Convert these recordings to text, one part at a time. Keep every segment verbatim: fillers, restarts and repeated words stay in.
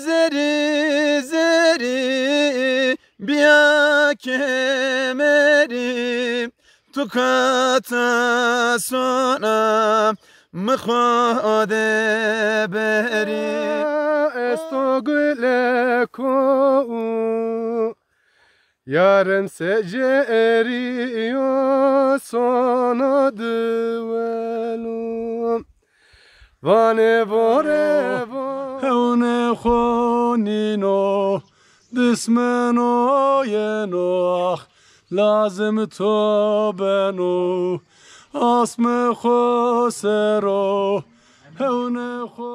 Zerî, zerî, bîya kemerî, tu kata sona mi xo de berî. Esto guleko, yarem secerîyo sona diwelo. Vanê vore va. Hewnê xo nîno, dismeno yeno, ax lazim to beno, asmê xo ser o, hewnê xo.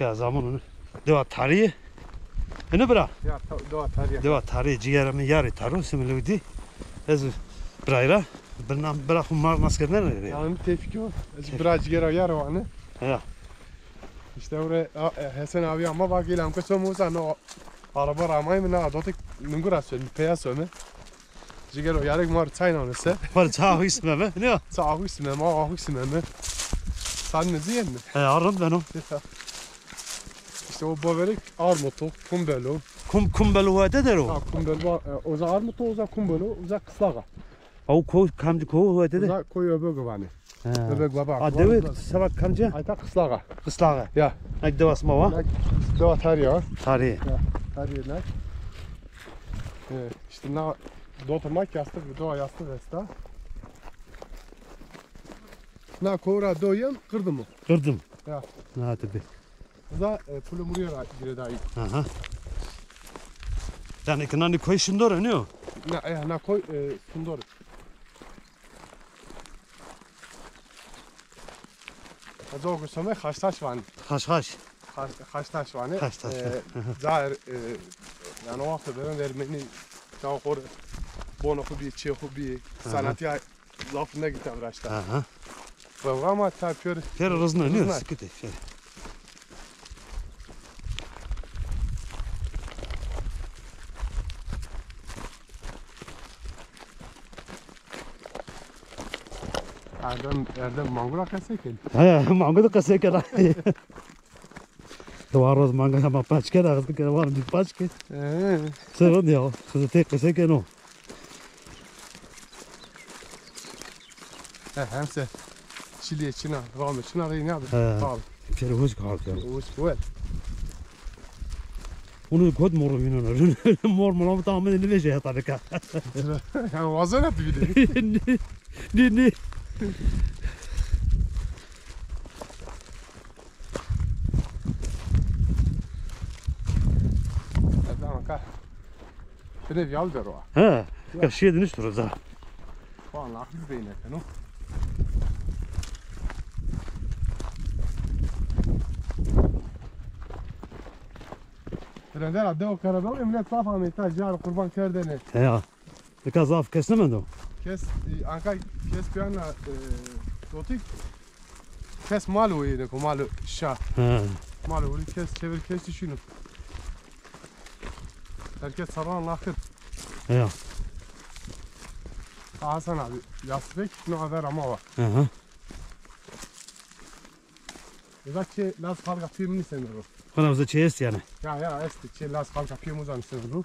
Ya zaman onu. Dewa tarihi. Hini bira? Ya, ta- dewa tarihi. Dewa tarihi, cigera mi yarê taro, similewdi. Ez birayra. Birna bira xu mar nas kerdene. Yani tepki o. Ez bira cigera yar o anı. Ya. İşte oraya, a- e, Hesen abi ama bak ilan kısa muza no araba ramay mı na dotik nungura sönü, peya sönü. Cigero yarek mar çay nanese. Par ça huis meme, ne? Ça huis meme, a huis meme. Sen ne diyen mi? He, arın ben o. İşte o boverik armutu, kumbelu. Kum kumbelu hete dero. Ha, kumbelu, e, oza armutu, oza kumbelu, oza kıslaga. O ko kamci ko hete de. Oza koy öbek vani. Ha. Öbek baba. A dewi seba kamci? Ayta kıslaga. Kıslaga. Ya. Nek dewa sima wa? Nek dewa tarihi ya. Tarihi. Ya, tarihi nek. E, işte na doturmak yastık, doğa yastık esta. Na kora doyum kırdım mı? Kırdım. Ya. Na tabi. Za e, pulumuriyor giredi. Aha. Yani ki nani koy şindor ne o? Na, e, na koy e, sundor. Zogu seme haştaş van. Haş haş. Haş- Haştaş van. Haştaş. E, zahir e, yani o hafta beren vermeni çaw xor bono xu bi, çê xu bi, sanatîya zaf negita viraşta. Aha. Programa ta pêr. Pêr rizna niyo, sıkıntı. Erdem, Erdem mangura qesey ken. He, mangura qesey ken. Te wa roz manga ma paç kena, xizki kena, wa mi paç ke. He. Serun ya, xizki te qese keno. He, hem se çiliye çina, rame çina, reyna bir. He. Al. Pere hoş kaldı ya. Hoş, güzel. Onu kot moru yunana. Mor moru tamam ne veje ya tabii ka. Yani wazana bir de. Ne, ne, ne. Tamam ka. Bine viyav dero. Ha, ka şiye diniş duru za. Falan bir beyne keno. Rendera de o karabalı millet laf ameta car kurban kerdene. Ya. Nika zaf kes nêmendo? Kes, e, anka kes piyana, e, dotik. Kes mal o yine ko mal şa. He. Mal o kes çevir kes düşünü. Herkes sabah nakit. Ya. Hasan abi yastık no haber ama var. Hı hı. Eza çê laz xalqa pî mi nîseno ro. Xona uza çê est yani. Ya, ya, est çê laz xalqa pî mi uza nîseno ro.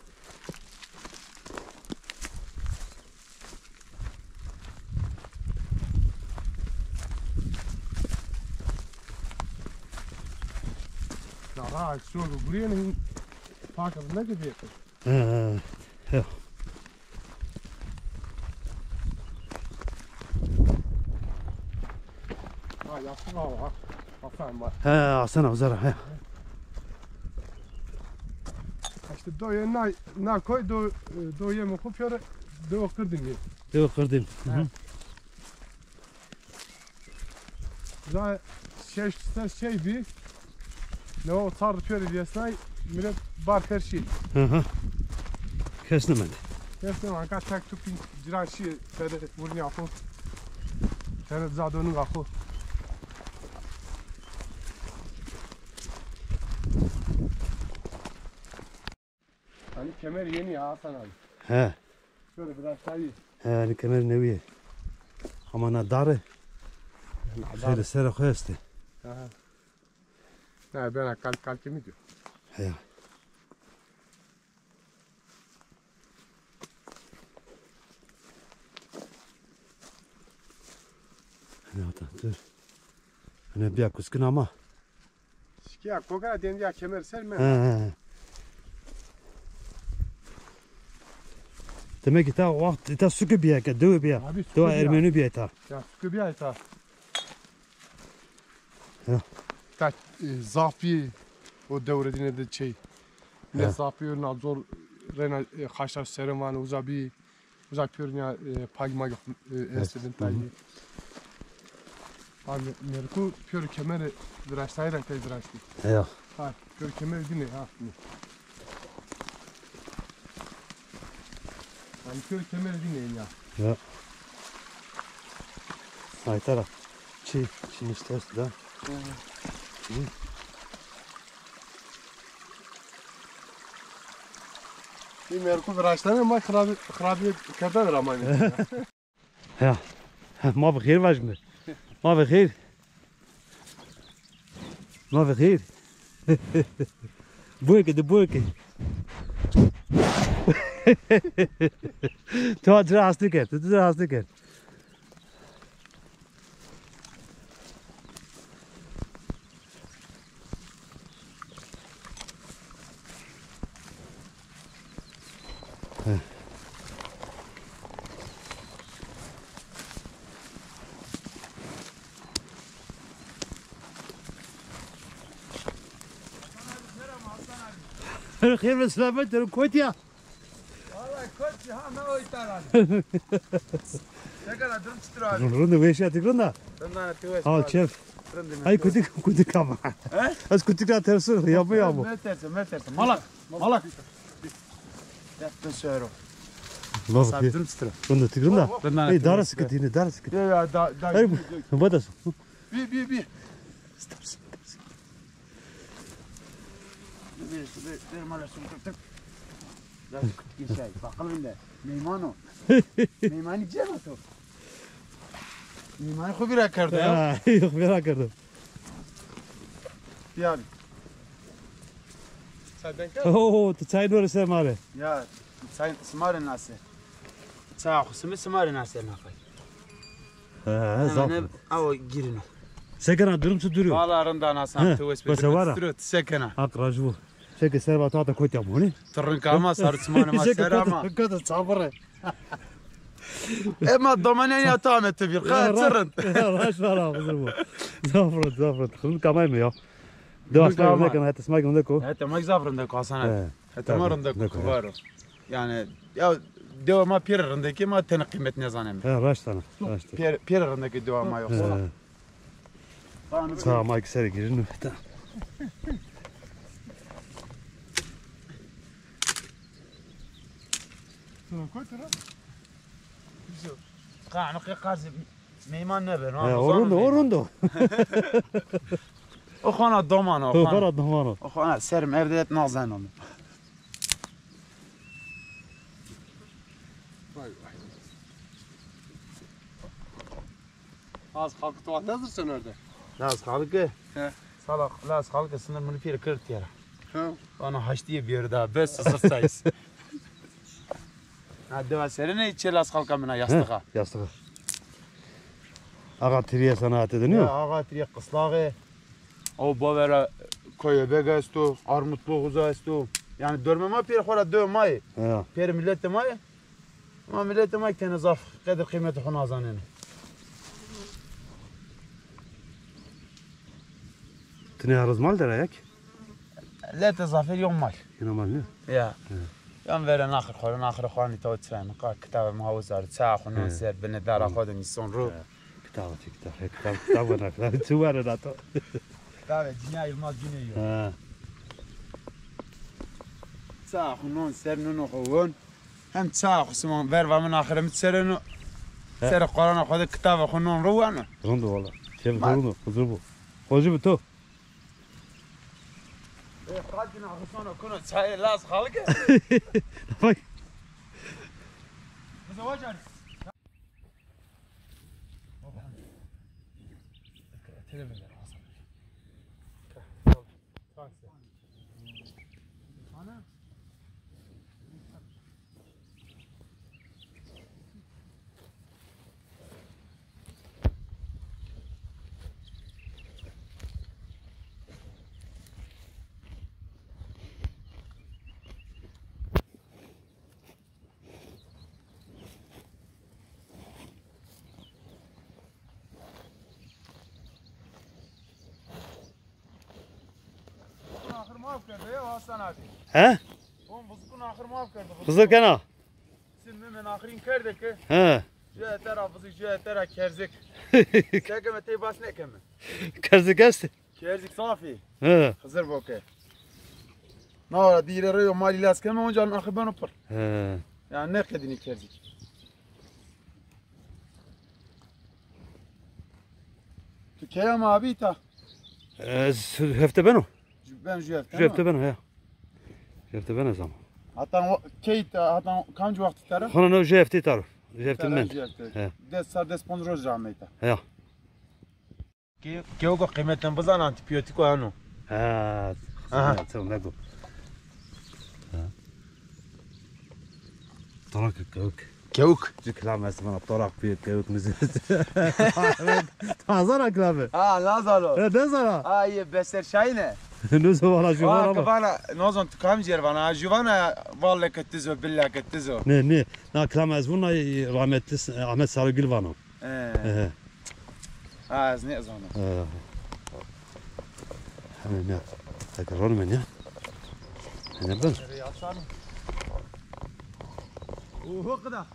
Ya, ra, şu guriyeni pak ne gidiyor? He, he. Ha, yastık al, ha. Hasan bak. He, Hasan abi zara, he. İşte do ye na, na koy do, do ye mi kupyore, do kırdım ye. Do kırdım. Hı hı. Za şeş ses şey bi. Ne o tar piyori viyesnay, millet bar her şey. Hı hı. Kesnemen. Kesnemen, ka tek tupin ciran şey, sede vurni apo. Sede zadonun apo. Hani kemer yeni ya Hasan abi. He. Şöyle biraz daha iyi. He, hani kemer newiye. Ama na darı. Na darı. Sere, sere xo este. Aha. Na bena kalk kalk mi diyor. He. Ne ata dur. Ne bir kuskin ama. Şikiya kokara dendi ya kemer ser mi? He, he, he. Demek ki ta o vaxt ta suku biya ke, dewi biya. Abi, suku biya. Dewa Ermeni biya ta. Ya suku biya ta. Ya. Ta, e, zaf bi o dewre dine de çey. Ne zaf bi o na zor rena, e, xaşta serin van uza bi. Uza pêro nîya, e, pag mag, e, estê bin tayî. Ha, Merku pêro kemere viraştayî ra tey viraştî. Eya. Ha, kör kemer dine ha. Hani kör kemer dine ya. Ya. Ay tara. Çi, çi işte da. Hı. Bir merkuz raştane ma xirabi, xirabi kerden ramayne. Ya. Ha, ma bi xêr vajime. Ma bi xêr. Ma bi xêr. Bueke de bueke. Tu ha cira hastî kerd, tu cira hastî kerd. Xêr ve selamet derim, kotî ya. Valla kot ya, ne o itaran. Ne kadar durum çıtır abi. Rund, rund, weşîya tik rund a. Rund a, tu wes. Al çef. Ay kutik, kutik ama. He? Ez kutik ra tersu, yapma yapma. Ne tersi, ne tersi. Malak, malak. Ya, ben söyle. Nasıl? Durum çıtır. Rund a, tik rund a. Ey, dara sıkıntı yine, dara sıkıntı. Ya, ya, da, da. Ay, bu da. Bi, bi, bi. Ver, ver, ver, mala şunu kırtık. Biraz kırtık şey. Bakalım da. Meyman o. Meymanı cem at o. Meymanı xo bira kerdo ya. Ha, yok, bira kerdo. Ya abi. Çay ben kar. Oo, tu çay doğru semare. Ya, çay semare nase. Çay xo simi semare nase nafay. Ha, ha, zaf. Hemen awo girino. Sekena durum çi duruyor? Valla rında nasan tu wes be. Bese var ha. Sekena. Hak rajvu. Seke serva ta da kotya moni. Tırın kama sarı çimanı ma ser ama. Kota sabır. Ema domane ya ta me tebir. Ka tırın. Raş var ha, hazır bu. Zaf rınd, zaf rınd. Xırın kamay mı ya? Dewa smak rında kan, hatta smak rında ko. Hatta mak zaf rında ko asana. Hatta ma rında ko varo. Yani ya dewa ma pir rındaki ma tene kıymet ne zanem. Ha, raş sana. Raş. Pir pir rındaki dewa ma yok. Sağ ma ki sere girin. Qanixê qazê meyman nebe, no? He, o rind o, o rind o. O xana doman o, o xana doman o. O xana ser merdê et nazeno. Vay vay. Laz xalqı tu anezir sen orada. Laz xalqı. He. Sala Laz xalqı sınır mını pir kırk yere. He. Bana haştiye bir daha bes sızır sayıs. Ha, dewa serine çe Laz xalqa mina yastığa. He, yastığa. Ağa tiriye sanatı deniyor. Ya, ağa tiriye kıslağı. O bavera koyu bega esto, armutlu uza esto. Yani dörme ma pir xora dö may. Ya. Pir millet may. Ama milletê ma kene zaf qedir qîmetê xo nazaneno. Ti nê arız mal der ayak? Lete zafêr yon mal. Yena mal ne? Ya. He. Yan vere naxir xo, naxir xo anî taw çay mi ka kitabê ma wizar, çaya xo non ser, binê dara xo de nîson ro. He. Kitabê çi kitab, he, kitab, kitab wena, kitab çi were da to. Kitabê Cinya Yılmaz Güney yo. Ha. Çaya xo non ser, nuno xo won. Hem ça xo sima ver va min axire mi sereno. He. Serê Qurana xo de kitabê xo non ro weno. Rind o wala. Çev rind o, huzur bu. Xocî bi to. E, qadina xo sono kuno çayê Laz xalike. Bak. Bize wacar. Telefon ver Hasan. Tamam. Axir maf kerdo ya Hasan abi. He? On buzukun axir maf kerdo. Xizir kena. Sin mi men axirin kerde ki. He. Jüye tera buzik, jüye tera kerzik. Seke me tey bas nekeme. Kerzik est? Kerzik safî. He. Xizir boke. Na ora dîre reyo malî lez keme, onca naxi beno pir. He. Yani ne qedinî kerzik. Tu keya ma abi ta? Ez hefte beno. Ben ju hefte. Ju hefte beno, he. Ju hefte beno zaman. Hatta o, key ta, hatta kamci wextî tera? Xona no ju hefte taro. Ju hefte mend. Ju hefte. He. Des sar, des ponc roj ameyta. He. Ke-, kewko qîmetên bizan, antîbîyotîk o ano. Ha, aha. Tamam, tamam, bego. Ha. Torak kewk. Kewk. Ci kilam esmana torak pîyo kewk mizi. Tazana kilame. Ha, nazano. E, nezana. Ha, ye beser şayne. Nuzo vana juvana. Ha, vana. Kibana, nozon tu kam jer vana, juvana valle ke tizo, billa ke tizo. Ne, ne. Na kilam ez vuna rahmetli Ahmet Sarıgül vano. He. He. Ha, ez nêzana. He. Hemen ya. Tekrar onu ben ya. Ne ben? Oho, qida.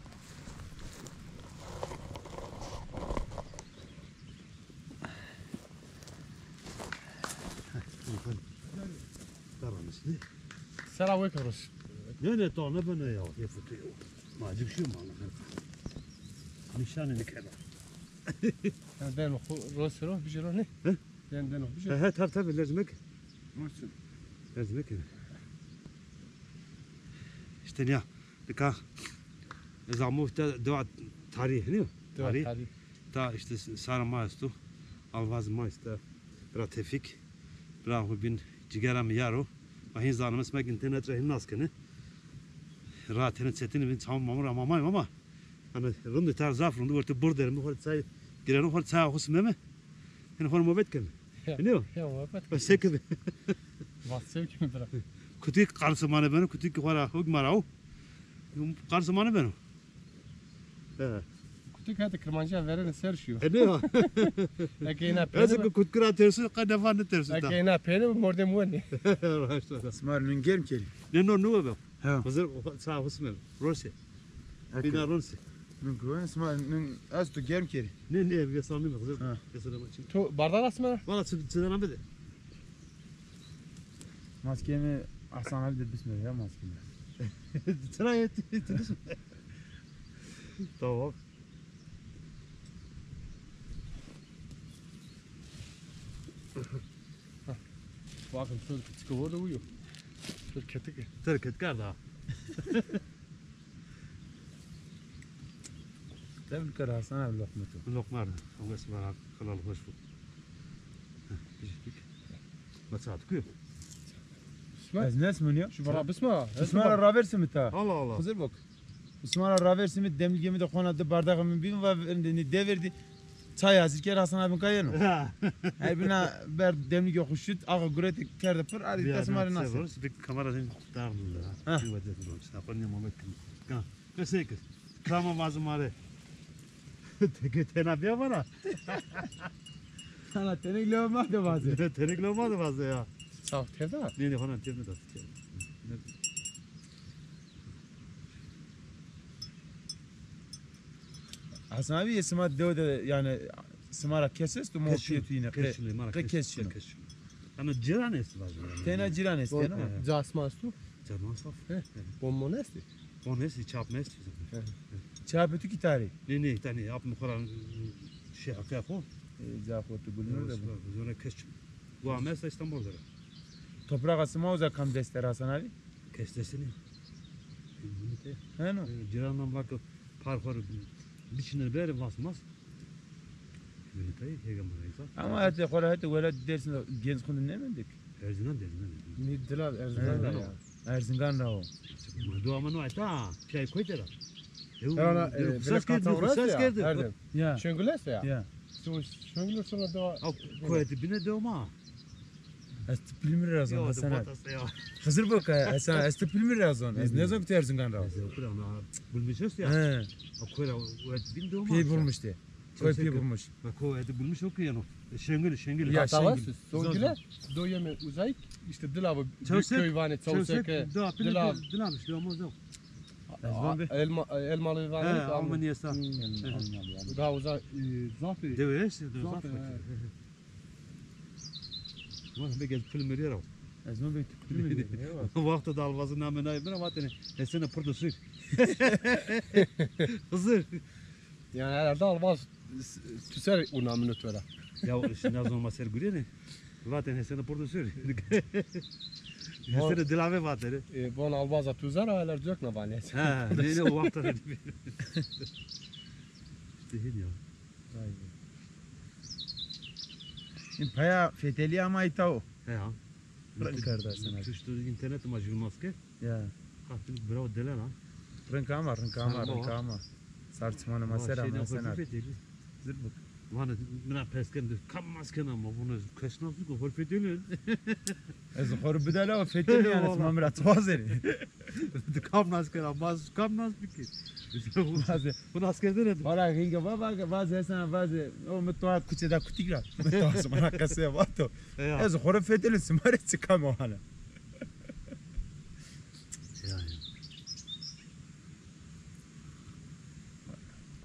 Sera wek rus. Ne, ne, to ne bene ya. Ye futu yo. Ma cik şu ma. Nişanı ne kadar. Ya ben xo rus ro, bir şey ro ne? He? Ben, ben bir şey. He, he, tabii, tabii, lezmek. Olsun. Lezmek. İşte ne ya? Nika ez amo te dewa tarî, ne? Dewa tarî. Tarî. Ta işte sara ma esto. Alvaz ma işte. Bira Tevfik. Bira Hubin. Cigera mi yaro. Ma hin zanime sima internet ra hin nas kene. Ra tene çetin bin çam mamur ama mayım ama. Hani rindi tar zaf rindi orta bur derim. Hol çay gireno hol çay hoş meme. Hani hol muhabbet keme. Ya. Biliyor? Ya, muhabbet. Bas keme. Bas keme bira. Kutik karşı mane beno, kutik ki hora hukmara o. Karşı mane beno. He. Kutik hadi Kirmancîya verene ser şiyo. E, ne ya? Eke ina pêne. Ez ki kutkira tersu, ka defa ne tersu ta. Eke ina pêne, mordem wenî. Raşt o. Sima nun germ kerî. Ne, no, nu be. He. Hazır, sağ olsun. Rose. Eke. Bina rose. Nun güven, sima nun, ez tu germ kerî. Ne, ne, bir sandım hazır. Ha. Mesela bak şimdi. Tu bardak asma? Valla çı-, çiğdem bir de. Maskemi Hasan abi de bismillah ya maskemi. Sıra yetti. Tamam. Bakın, şöyle küçük orada uyuyor. Şöyle ketik. Ter ketik daha. Tebrik ederim Hasan abi, lokma tu. Lokma abi. Ama sima ra, kanal hoş bu. Heh, piştik. Bak saat kuyu. Bismillah. Ez ne ismin ya? Şu bana bismillah. Bismillah, raver simit ha. Allah Allah. Hazır bak. Bismillah, raver simit, demligê mi de xona di bardaxê mi bîn va, deverdi. Çay hazir kerd, Hasan abin ka yeno. Ha. Her bina ber demligê xo şut, axa gureti kerde pir, arî tesma rê nase. Bir kamera din dar mı ha? Ha. Bir vaziyet var. Sen yapar ne muhabbet kim? Kan. Qesey kir. Kama vazim ma rê. Teke tena bîya vana. Sana tenik lewa ma de vaze. Tenik lewa ma de vaze ya. Sağ tevda. Ne, ne, falan tevda. Hasan abi, sima dew de, yani, sima ra kes esto, mo pîyê tu yine. Kes çino, ma ra kes çino. Kes çino. Ama cîran est vaze. Tena cîran est, tena. Ca sima esto? Ca ma saf. He. Bon mon estî? Bon estî, çap mi estî. He. Çapê tu kî tarî? Nê, nê, ta nê, ap mi xo ra, şey, aqîya xo. E, ca xo tu gulmir de bu. Zona kes çim. Bu ame esta İstanbul de. Toprağa sima uza kam dest der Hasan abi? Kes destini. He, no. E, cîran nam bak, par xo biçinir ber vasmaz. Ama hetê xo ra hetê welat Dêrsim de genc xo de nêmendê ki. Erzingan de, Erzingan de. Nî dila Erzingan ra ya. Erzingan ra o. Ma do ama no eta, piyay koy tera. Ew, ew, ses kerdi, ses kerdi. Ya. Şengül est ya. Ya. Şengül sonra da. Koy eti bine de ma. Ez ti pilmî ra zon, Hasan abi. Xizir bo ka, Hasan, ez ti pilmî ra zon. Ez nêzon ki tu Erzingan ra. Ez okur ama bulmuş est ya. He. Koy ra, o et bin de ma. Pî bulmuş de. Koy pî bulmuş. Bak o et bulmuş o ki yano. Şengül, Şengül. Ya Şengül. Songüle, do yeme uzayk, işte dila bu büyük köy vane, Çavseke, dila. Dila işte ama yok. Elma, elmalı vane. He, Almanya sa. Daha uza, e, zaf. Dewe, zaf. Zaf. Ama bek ez pil mirî ra. Ez no bek tu pil mirî. Wexto de Albazî namê nayê mi ra vatêne Hesena Pir do Sûr. Xizir. Yani herhalde Albaz tu ser o namino to ra. Ya şimdi az olma ser guriyene. Vatêne Hesena Pir do Sûr. Hesena Dilavê vatêne. E, von Albaza tu zera, eler cök na vanê. Ha, ne, ne, o wexto de. İşte hên ya. Vay be. În peya fetelî ama îta o. He ya. Rind kerda sena. Tuştu internet ma jûr maske. Ya. Qafil bravo delal ha. Rind ama, rind ama, rind ama. Sar çimanê ma ser ama sena. Zir bik. Vana mina pers ken de kam maske na ma, vana kes nas bik, xor fetelî. Ez xor bidela o fetelî yani, sima mi ra çi wazerî. Kam nas kena, ma kam nas bikî. Vaze. Bu nas kerdene de. Valla ringe va, va, vaze, sen vaze. O mi to kuçe da kutik ra. Mi to sima qese vato. Ya. Ez xor fetelî, sima rê çi kam o hala. Ya, ya.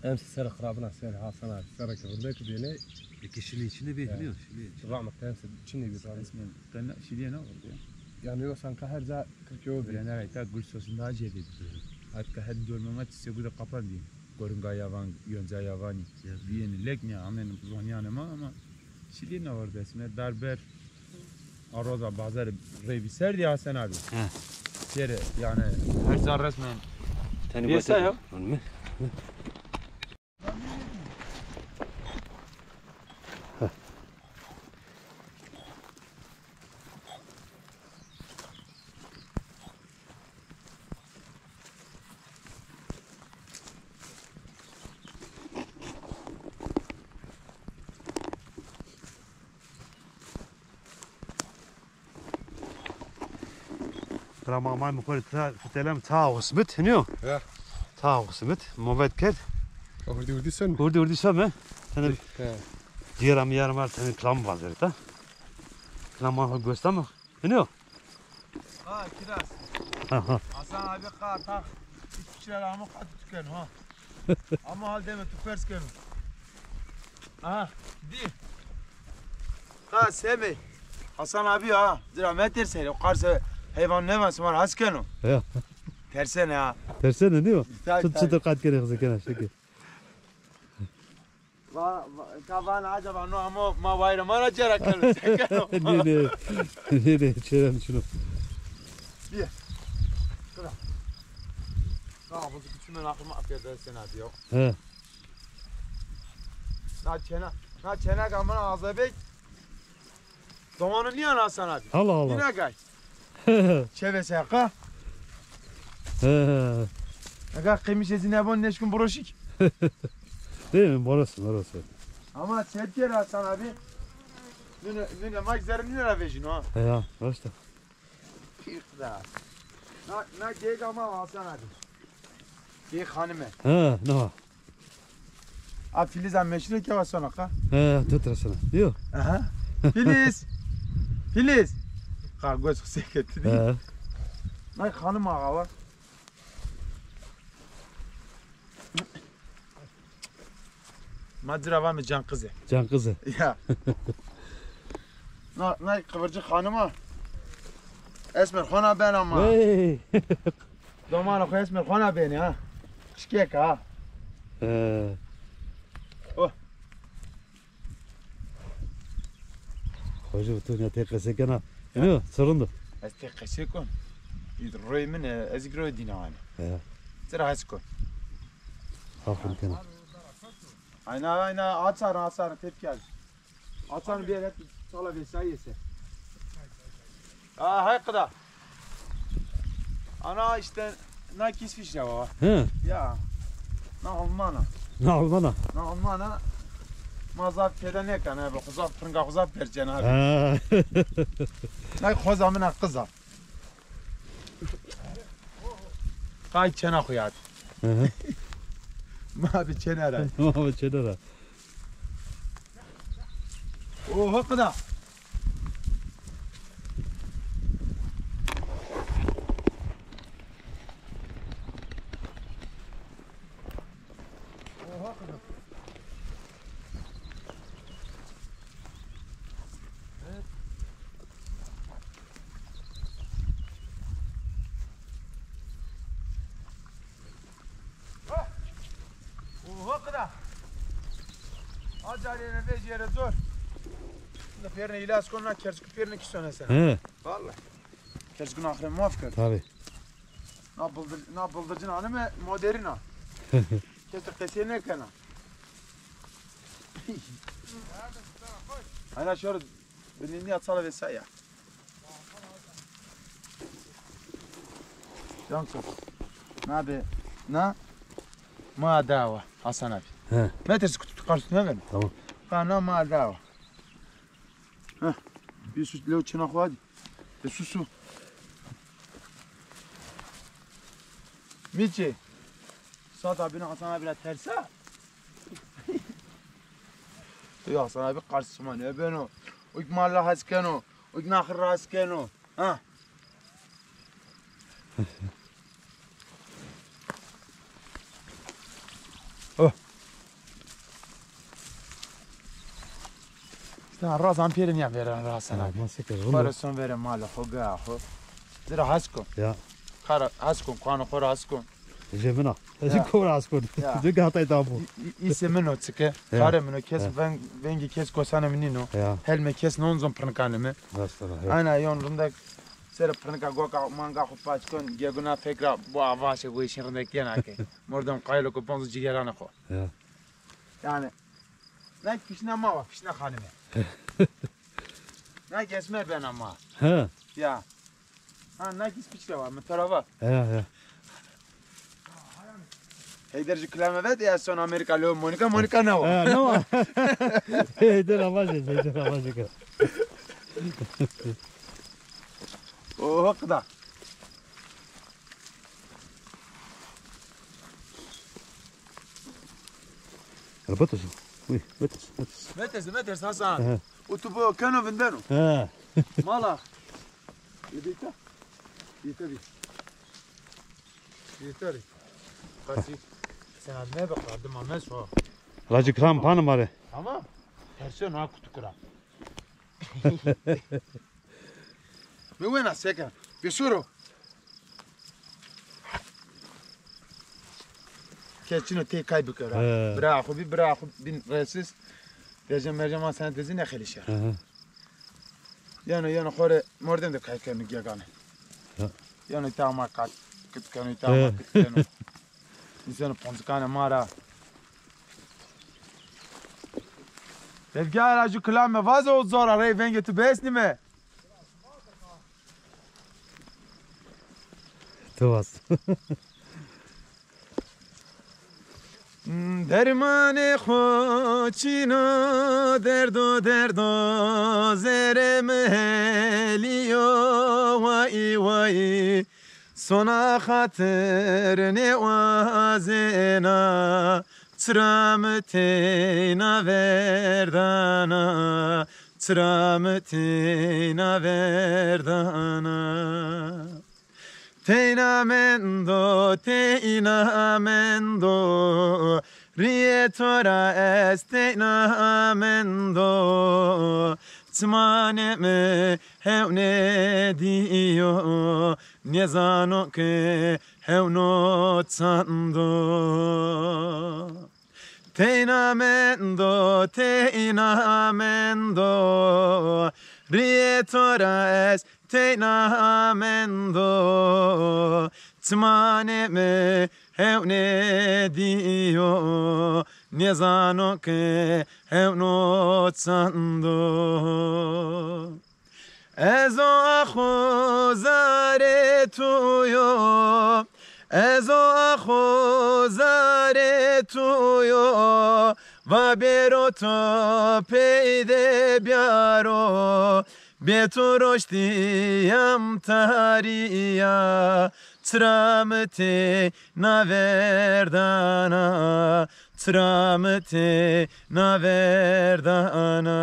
Em ser xirabina ser Hasan abi. Ser ki rindek bêne. Eke şilî içinde bir, ya, biliyor musun? Şilî içinde. Rahmet, em ser içinde bir rahmet. Ismi, ben şilîye ne oldu ya? Yani yok, sanki her za kırk yol bir. Bile ne gayta gül sosunda acı edildi. Hatta her dönmeme çiçeği de kapan diye. Gorunga yavan, yonca yavani. Ya. Biyeni lek ne amen zonyanı ma ama şilîye ne oldu esme? Darber. A roza bazarê reyvî ser dî Hasan abi. He. Sêre yani her ca resmen. Tenî bêsa ya. Bira ma amay mi xo rê ta, fitelem ta o simit, hiniyo? Ya. Ta o simit, movet kerd. Hurdî hurdî sön. Hurdî hurdî sön mi? Tene. He. Diyar am yar mar tene klam vazir ta. Klam ma göster mi? Hiniyo? Ha, kiraz. Ha, ha. Hasan abi qa ta. Hiç şeyler ama qa tükeno ha. Ama hal deme tu pers keno. Aha, di. Qa semê. Hasan abi ha. Zira me tersene. O qarse heyvan ne var, sima ra has keno. Ya. Tersene ha. Tersene değil mi? Tabii, tabii. Çıtır kat kere hızlı kena şekil. Va, va, ka van acaba no amo ma wayra ma ra cera keno, se keno. Nê, nê. Nê, nê, çêrem şunu. Bîye. Kira. Na, bu küçümen aklıma affedersin abi ya. He. Na çena, na çena kamına azabek. Zamanı niye Hasan abi? Allah Allah. Yine gay. Çeve seka. He. Aga qemiş ezine bon neşkun broşik. Değil mi? Orası, orası. Ama çetker Hasan abi. Nune, nune mak zerrin nune vejin ha. He ya, işte. Pir da. Na, na geyik ama Hasan abi. Geyik hanime. He, ne var? A Filiz a meşhur ke wa sona ka. He, tu tersana. Diyor. Aha. Filiz. Filiz. Ka göz seket. He. Nay hanım ağa var. Ma ci ra vame Can Kızı. Can Kızı. Ya. Na, na kıvırcık hanıma. Esmer hona ben ama. Hey. Domana xo Esmer hona beni ha. Şikek ha. He. Oh. Hoca tu ne te qese kena. Ya. Ino, sırındı. Ez te qese kon. Roy min, e, ez roy dina hani. He. Sıra has kon. Aferin kena. Ayna, ayna, açar, açar, tepki al. Açan bir yere sala vesaire ise. Ha, hay qida. Ana işte na kis fişne baba. He. Ya. Na Almana. Na Almana. Na Almana. Ma zaf pêda nêkena abi. Xuzaf, pringa xuzaf percen abi. Ha. Nay xoza mina qıza. Qay çena xo yad. Hı hı. Ma bi çena ra. Ma bi çena ra. Oho qida. Oho qida. Evet. Carê ne vejîye re zor. Na pêrine îlaç kon, na kerçku pêrine kî sonese. He. Vallahi. Kerçku na axire muaf kerd. Tabii. Na bıldır, na bıldırcın hanıme modern a. Kes de qesey nêkena. Ana şöyle binini atsala ve saya. Can çok. Na be, na ma dawa Hasan abi. He. Metres kutu karşısına ver. Tamam. Ha, na ma dawa. Heh. Bir süt leo çına koy hadi. E, su, su. Miçi. Sat abine Hasan abi la tersa. Ya Hasan abi karşıma ne beno? Uk malla has keno. Uk nahir ras keno. Ha. Oh. İşte razan pêrin ya veren rasan abi. Ma seker. Para son veren mala xo ga xo. Zira hasko. Ya. Kara hasko, kuano xo hasko. Jemina. Ezi kor hasko. Ya. Zü gatay tabu. İse mino çike. Ya. Kare mino kes veng, vengi kes kosane minino. Ya. Helme kes nonzon pırnkanime. Mesela. Ya. Ana yon rındek. Sere pırnka goka manga xo paç kon, geguna fekra bu avaşe bu işin rındek yena ke. Mordem qaylo ko ponzu cigerane xo. Ya. Yani, na kişna ma va, kişna hanime. Na kesme bena ma. He. Ya. Ha, na kis piçra va, mı tara va. Ya, ya. Heyder jü kilame vet ya son Amerika lo Monika, Monika ne va? Ha, ne va? Heyder amacı, Heyder amacı. Oho, qida. Betis. Uy, betis, betis. Metes, metes Hasan. Aha. O tu bu keno vindeno. Ha. Mala. Yedita. Yedita bir. Yedita bir. Kasi. Sen adına bak, adım Ahmet şu. Racı kram panım are. Tamam. Tersi na kutu kıra. Mi wena seka. Bisuro. Keçino tê kay bikera. He. Bira xo bi, bira xo bin resis. Deje merje ma sen tezi ne xelişe. Hı hı. Yano, yano xore mordem de kay kenu gegane. Hı. Yano ta ma kat, kit kenu, ta ma kit kenu. İnsanı ponzikane mara. Devgara ju kilame vazo zora rey venge tu besnime. Tu vas. Dermanê xo çin o, derdo, derdo, zerê mi helî yo, way, way. Sona xatir nêwazena, çira mi teyna verdana, çira mi teyna verdana. Teyna mendo, teyna mendo, rîyê to ra ez teyna mendo. Çimanê mi hewnê dîyo, nêzano ke hewno çand o. Teyna mendo, teyna mendo, rîyê to ra ez teyna mendo. Çimanê mi hewnê dîyo, nêzano ke hewno çand o. Ez o axo zarê to yo, ez o axo zarê to yo, va bêro to pey de biyaro, bê to roştîyam tarîya, çira mi teyna verdana, çira mi teyna verdana.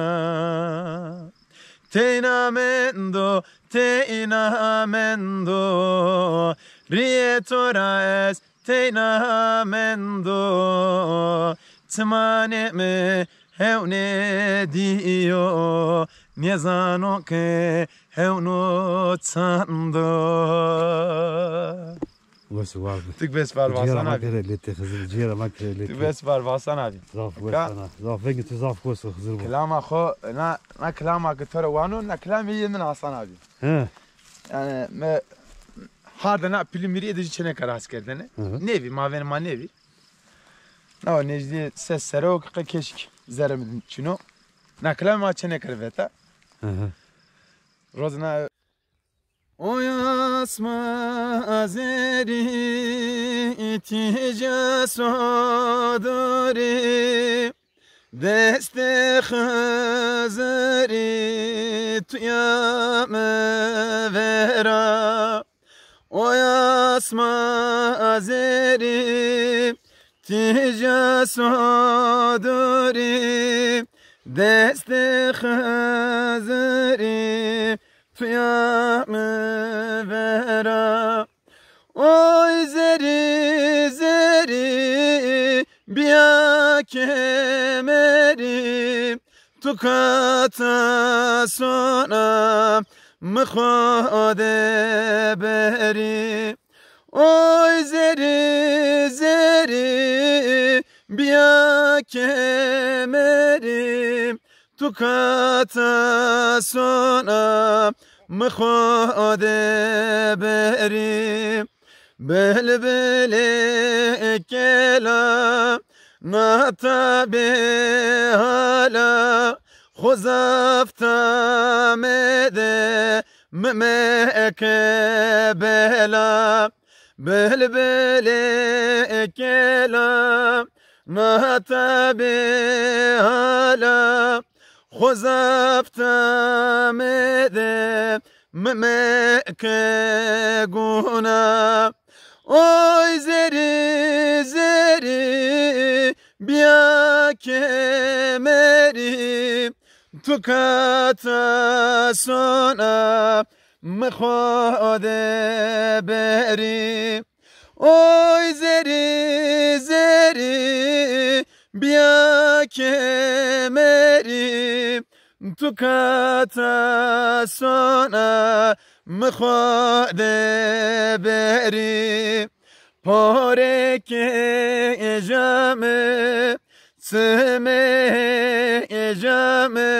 Teyna mendo, teyna mendo, rîyê to ra ez teyna mendo. Çimanê mi hewnê dîyo, nêzano ke hewno çand o. Wes û war bi. Tu bes var Hasan abi. Cîgera ma kere lete Xizir, cîgera ma kere lete. Tu bes var Hasan abi. Zaf wes sana. Zaf vengê tu zaf wes o Xizir bo. Kilama xo, na, na kilama ke to ra wano, na kilamê yê min Hasan abi. He. Yanî, mi hardê na pîlî mîrî êdî jî çêneke rast kerdene. Hı hı. Nêvî, mavên ma nêvî. Na o nêjdî ses sere o ke qe keşk zerrê mi çin o. Na kilamê ma çêneke veta. Hı hı. Rozna Oy asma zerrî tîja sodurî, destê Xizirî tuya mi vera. Oy asma zerrî tîja sodurî, destê Xizirî tuya mi vera. Oy zerrî, zerrî, bîya kemerî, tu kata sona mi xo de berî. Oy zerrî, zerrî, bîya kemerî, tu kata sona mi xo de berî. Bilbilê kela nata bê hala, xo zaf tame de mi meke bela. Bilbilê kela nata bê hala, xo zaf tame de mi meke guna. Oy zerrî, zerrî, bîya kemerî, tu kata sona mi xo de berî. Oy zerrî, zerrî, bîya kemerî, tu kata sona mi xo de berî. Porê kêja mi, çimê êja mi,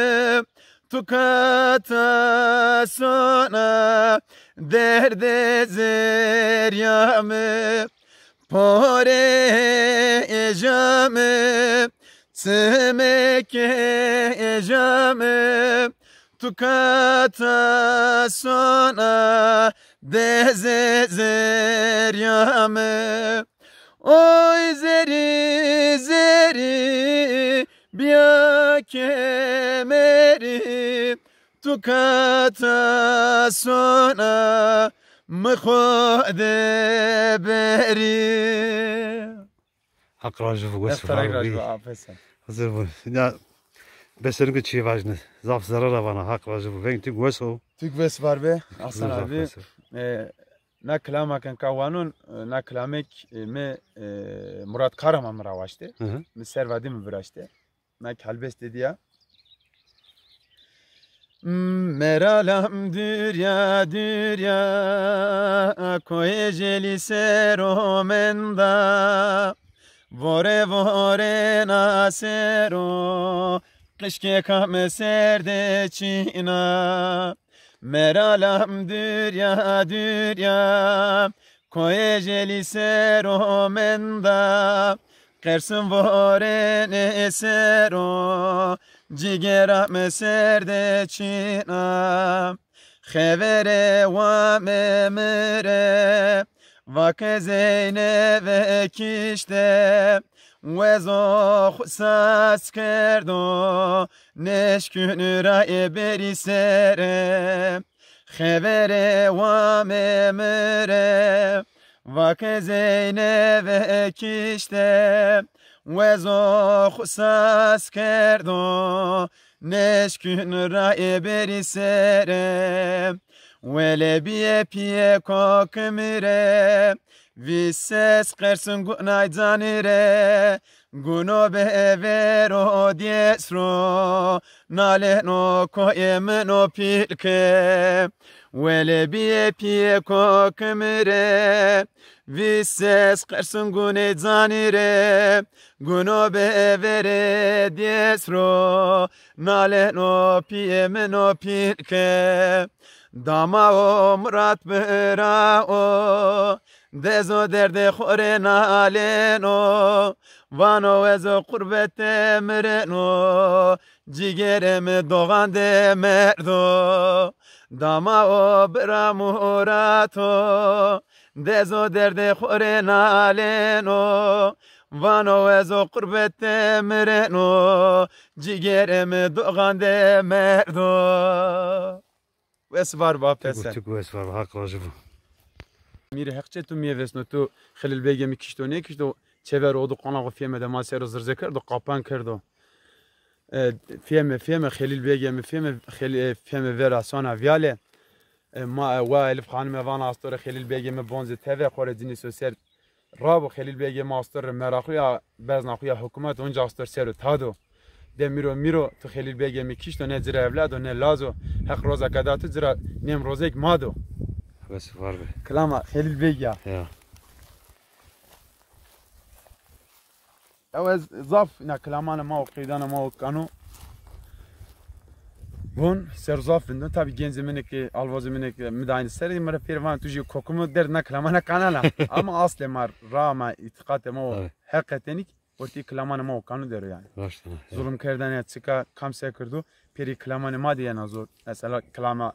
tu kata sona derdê zerrîya mi. Porê êja mi, çimê kêja mi, tu kata sona dezê zerrîya mi. Oy zerrî, zerrî, bîya kemerî, tu kata sona mi xo de berî. Heq rajî bo, wes û war bî. Heq rajî bo, afet sen. Hazir bo. Ya, besenike çî vajne. Zaf zerre ra vana, Heq rajî bo. Veng tu wes o. Tu wes û war be, Hasan abi. E, na kilama ke nika wanon, e, na kilamêk, e, mi, e, Murat Karaman mi ra waşte. Hı hı. Mi serva dî mi viraşte. Na ki helbestê dî ya. Meralam dûrya dûrya, koyê Jelî ser o menda. Vore vore na ser o, qijkêka mi ser de çîna. Meralam dûrya dûrya, koyê Jelî ser o menda. Qersin vorenê ser o, cîgera mi ser de çîna. Xevere wame mi rê, va ke Zeyneve kişte, wezo xwu sas kerdo, nêşkûn rayê berî ser e. Xevere wame mi rê, va ke Zeyneve kişte, wezo xwu sas kerdo, nêşkûn rayê berî ser e. Wele bîye pîyê kokimî rê, vîst ses qersin gunay canî rê, guno be vero dês ro, naleno koyê min o pîl ke. Wele bîye pîyê kokimî rê, vîst ses qersun gunê canî rê, guno be verê dês ro, naleno pîyê min o pîl ke. Dama o Murat bira o, dezo derdê xo rê naleno, vano ez o qurbetê mireno, cîgerê mi doxan de merdo. Dama o bira Murat o, dezo derdê xo rê naleno, vano ez o qurbetê mireno, cîgerê mi doxan de merdo. Wes var ba pesen. Tik wes var, Haq razî bo. Mîrê Heqçê tu mîye vesno, tu Xelîl Begê mi kişto nêkişto, çever odu qona xo fîyeme de ma ser o zirze kerdo, qapan kerdo. E, fîyeme, fîyeme Xelîl Begê mi, fîyeme Xelî-, e, fîyeme vera sona vîyale. E, ma, e, wa Elîf Xanime vana astorê Xelîl Begê mi bonzê teve xo rê cinî so ser. Rabo Xelîl Begê ma astor rê meraqu ya, bezna xu ya hukumet onca astor ser o tado. De mîro mîro tu Xelîl Begê mi kişto, ne ci ra evlad o ne laz o. Heq roza ke da tu ci ra nêm rozêk ma do. Wes var be. Kilama Xelîl Begî ya. Ya. Ew ez zaf na kilamanê ma û qeydanê ma û kano von ser zaf vindon. Tabî gencê min ê ke, alvozê min ê ke mi de aynî serê, mi rê pêrê van tu jî kokimo derd na kilamana kanana. Ama aslê ma, ra ma, îtîqatê ma o. Tabii. Heqetenîk ortî kilamanê ma û kano der o yanî. Raşt ana, ya. Zulm kerdene ya çika kam se kirdo, pêrê kilamanê ma de yena zor. Mesela kilama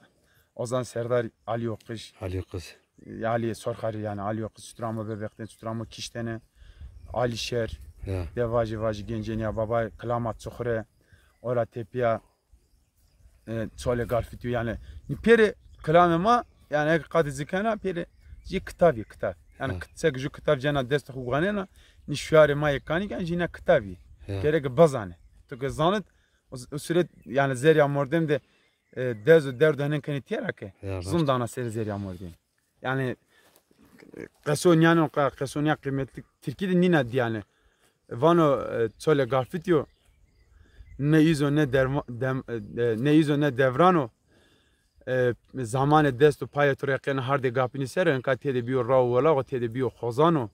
Ozan Serdar, Alî Oqiz. Alî Oqiz. Alî Sorxarî yanî, Alî Oqiz, çutir amo bebextên, çutir amo kiştene, Alîşer, ya, de vajî vajî gencênî ya, baba kilama Çuxure, ora tepîya, e, Çolê Galfitî yanî. Nî pêrê kilamê ma, yanî eke qatî ci kena, pêrê jî kitavî, kitav. Yanî, ya, kit-, seke ju kitav cena destê xo guanena, nî şuarê ma yê kanî yanî jî na kitavî. Ya. Gereke bizane. Tu ke zanit, o, o suret yanî zerrîya mordem de, e, dez û derd û henin kenê têra ke. Ya, raşt. Zindana serê zerrîya mordem. Yanî, e, qeso nîyano, qa-, qeso nîya qîmetli tirkî de nîna dî yanî. Vano, e, Çolê Galfitî yo, ne îzo ne derma-, dem-, e, ne îzo ne devran o. E, zamanê dest û payê to reqena hardê gapinî ser o, enka têde bîyo ra û welax o, têde bîyo xozan o.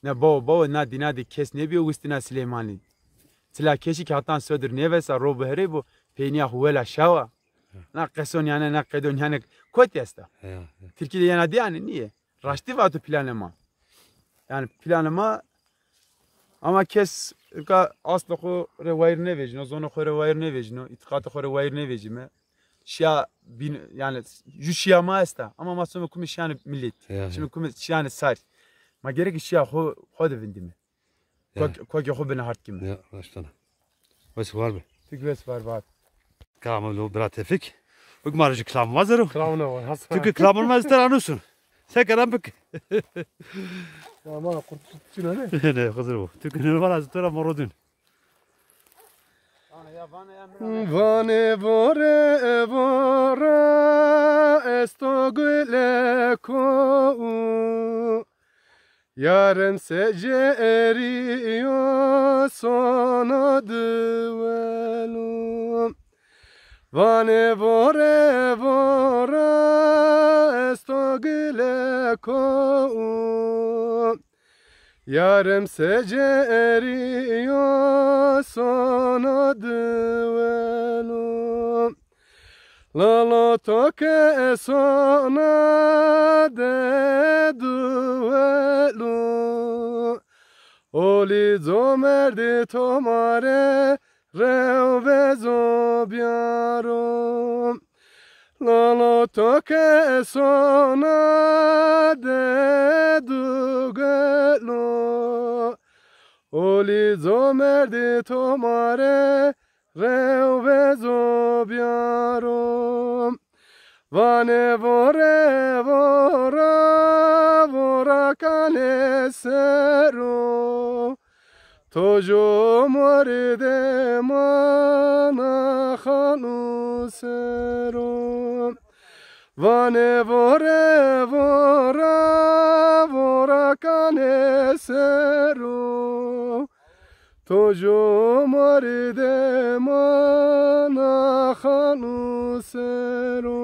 Ne bawo bawo, na dîna de kes nêbîyo wistîna Silêmanî. Çilakeşî ke hatan sodir nêvesa, ro biherey bo, peynîya xo wela şawa. Na qeso nîyane, na qedo nîyane kotî esta? Ya, ya. Tirkî de yena dî yanî nîyê. Raştî vato planê ma. Yanî planê ma, ama kes ka aslê xo rê wayîr nêvejîno, zonê xo rê wayîr nêvejîno, îtîqatê xo rê wayîr nêvejîme. Şîya bîn, yanî ju şîya ma esta, ama ma some kumê şîyanê miletî. Ya, ya. Şîme kumê şîyanê sarî. Ma gereke şîya xo, xo de vindîme. Ya. Kok-, kokê xo bine hard kîme. Ya, raşt ana. Wes war be. Tu kî wes war be. Kilamê lo bira Tevfîk. Uk ma rê jî kilamê ma zero. Kilamê ma, Hasan. Tu kî kilamê ma ester anusun. Se keran bik. Ya ma qurt çino ne? Ne, hazır bu. Tu kî ne var, hazır tora morodun. Vanê vore vora esto guleko. Yarem secerîyo sona diwelo. Vanê vore vora esto gileko. Yarem secerîyo sona diwelo. Lalo to ke sona de duwelo, olî comerdî to ma rê rew vezo biyaro. Lalo to ke sona de duwelo, olî comerdî to ma rê rew vezo biyaro. Vanê vore vora, vora kanê sero. To ju mordê mana xanu sero. Vanê vore vora, vora kanê sero. To ju mordê mana xanu sero.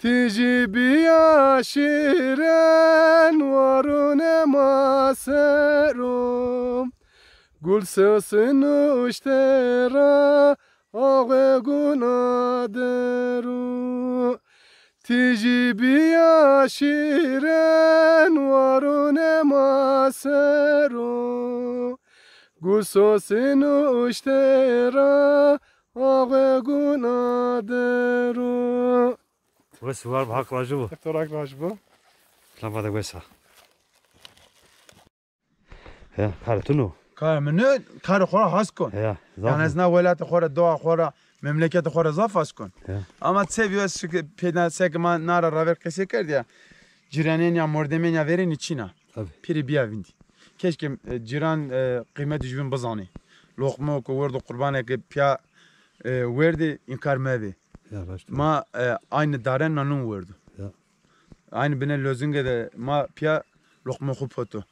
Tîjî bîya şîren warûne ma ser o. Gul sesi nuşte ra ağê guna dero. Tîjî bîya şîren warûne ma ser o. Gul sesi nuşte ra ağê guna dero. Wes û war bi, Haq rajî bo. Haq to raj bo. Plan vade wes a. Ya, karê tu no? Karê mi no, karê xo ra has kon. Ya, zaf. Yanî ez na welatê xo ra, dowa xo ra, memleketê xo ra zaf has kon. Ya. Ama çê bîyo, ez şikir peyda, seke ma na ra raver qesey kerd ya. Cîranên ya, mordemên ya verênî çin a. Tabii. Pîrî bîya vîndî. Keşke, e, cîran, e, qîmetê jûbîn bizanê. Loqmo ke werdo, qurbanê ke pîya, e, werdê, înkar mebê. Ya, raşt. Ma, e, aynî dare nanûn werdo. Ya. Aynî binê lozingê de ma pîya loqmê xo poto.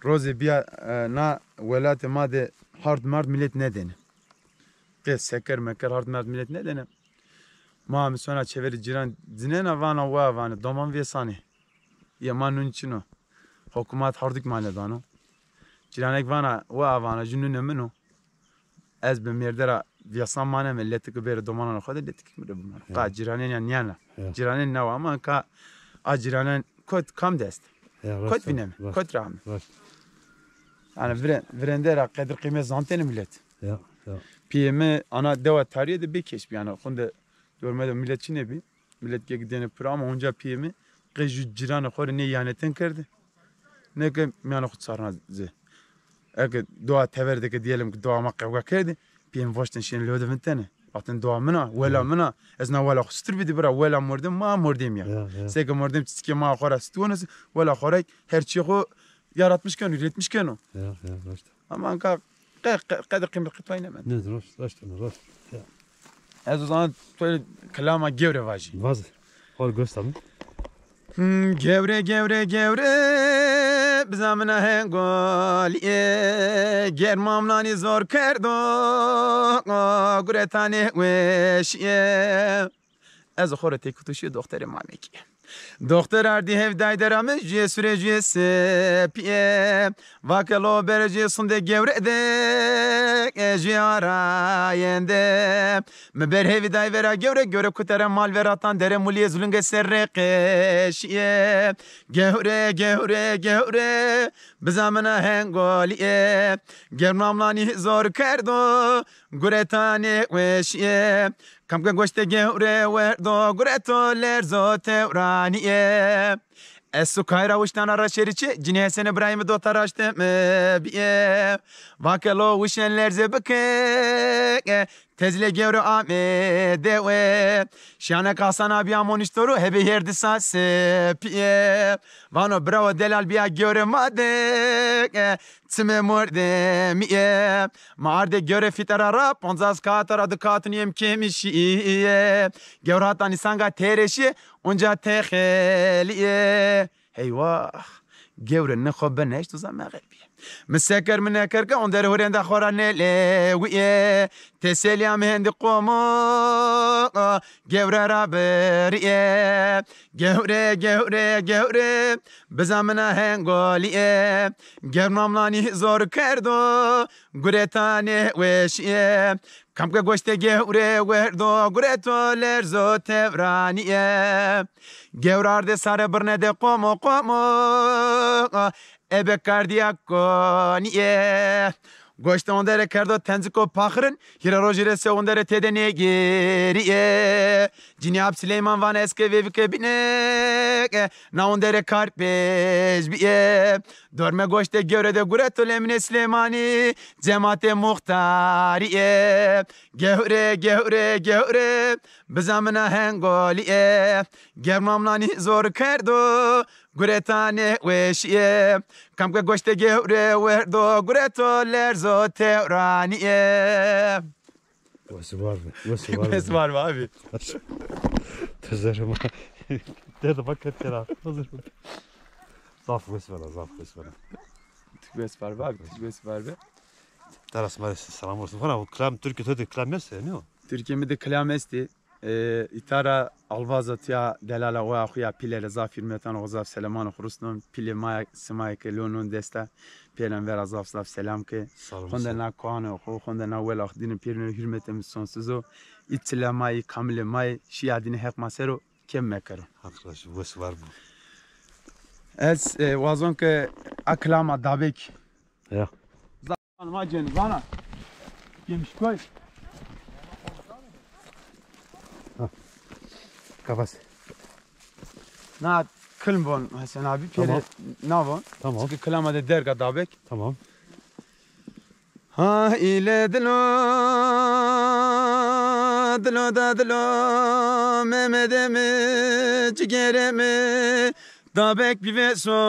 Rozê bîya, e, na welatê ma de hard mard milet nêdêne. Qê seker meker hard merd milet nêdêne. Ma mi sona çeverê cîran cinena, vana wa vanê, doman vêsanê. Ya ma nûn çin o. Hukmat hardîk ma nêdano. Cîranek vana, wa vana, jû nûnê min o. Ez bi mêrde ra vêsan maneme, letikî bêrê domananê xo de, letikî mi rê bimano. Ya. Qa cîranên ya nîyana. Ya. Cîranên newa, ama ka a cîranên kot kam de est? Ya, raşt. Kot vîneme, raşt, kot ra ame. Raşt. Yanî vire-, virende ra qedir qîmet zantêne milet. Ya, ya. Pîyê mi ana dewa tarîye de bêkeş bî, yanî xunde dorme de milet çinê bî. Milet gek dêne pira, ama onca pîyê mi qey jû cîranê xo rê ne îyanetên kerde, ne ke mîyanê xo çarna zê. Eke dowa tever de ke diyelim ki dowa ma qewga kerdî, pîyê mi voştên şîyên lewe de vintene. Vatên dowa min a, wela min a, ez na wela xo sitir bidî bira, wela mordem ma mordem ya. Ya, ya. Seke mordem çiçikê ma xo ra situweno se, wela xo ra her çîyê xo yaratmiş keno, üretmiş keno. Ya, ya, raşt. Ama anka qe-, qe-, qede qîmet qîtayî nêmend. Ne, raşt, raşt, raşt. Ya. Ez o zaman to kilama gewre vajî. Vaz. Hol göster mi? Hmm, gewre, gewre, gewre, biza mina hengolîye, germamlanî zor kerdo, guretanê weşîye. Ez xo rê têkû tuşî doxterê Mamekî. Doxter ardî hevdayde ra mi jûyê sûre jûyê sepîye. Vake lo bere jûyê sundê gewre de, e, jûyê arayende. Mi ber hevî day vera gewre, gewre kutere mal veratan dere mulîye zulunge serre qeşîye. Gewre, gewre, gewre, biza mina hengolîye. Germamlanî zor kerdo, guretanê weşîye. Kam ke goştê gewre werdo, gureto lerzo tewranîye. Ez sukay ra wiştana ra şerî çi, cinê Hesen Îbrahîmî dota raştê mi bîye. Vake lo wişên lerze bike, tezlê gewre ame dewe. Şiyanek Hasan abî amo nişto ro, hebê hêrdî sa sepîye. Vano birawo delal bîya gewre ma de, çimê mordemîye. Ma ardê gewre fîtera ra, poncas kaata ra di kaatun yem kêmî şîye. Gewre hata nîsanga têrêşîye, onca texelîye. Heywah! Gewre ne xo bineşt, uza mexel bîye. Mi seker mi neker ke, onder hurenda xo ra nelewîye. Teselîya mi hendî qomo, gewre ra birîye. Gewre, gewre, gewre, biza mina hengolîye. Germamlanî zor kerdo, guretanê weşîye. Kam ke goştê gewre werdo, gureto lerzo tewranîye. Gewre ardê sare birne de qomo qomo, ebe kardîya konîye. Goşte onderê kerdo tenciko paxirin, hîrê rojî rê se onderê têde nêgêrîye. Cinî Ap Sileyman vana ez ke vêvike bîne, na onderê kar pêş bîye. Dorme goştê gewre de gureto Emînê Silêmanî, cematê muxtarîye. Gewre, gewre, gewre, biza mina hengolîye. Germamlanî zor kerdo, guretanê weşîye. Kam ke goştê gewre werdo, gureto lerzo tewranîye. Wes û war be. Wes û war be. Wes û war be abi. Ti zerrê ma. Derdê ma kerd kera. Zaf wes vera, zaf wes vera. Ti wes var be abi, ti wes var be. Teras ma rê selam olsun. Fana, bu kilam, Türkiye de kilam estê, ne o? Türkiye mi de kilam estê. E, îta ra alvaza tiya delala oya xo ya Pîle rê zaf hîrmetan û zaf seleman xo rusnon. Pîlê ma ya, sima ya ke lonon desta, pêlen vera zaf zaf selam ke. Sağ olun. Xonde na koanê xo, xonde na wela xo dîne pêrine hîrmete mi sonsuz o. Î çile ma yî, kamilê ma yî, şîya dîne Heq ma ser o. Kem mekero. Haq razî, wes war bo. Ez, e, wazon ke a kilama Dabek. Ya. Zan ma cen, zana. Yemiş koy. Ha. Kafas. Na kilm von Hesen abi, pêre. Tamam. Na von. Tamam. Çünkü kilama de derga Dabek. Tamam. Ha ile dilo, dilo da dilo, Memedê mi, cigerê mi, Dabek bivêso,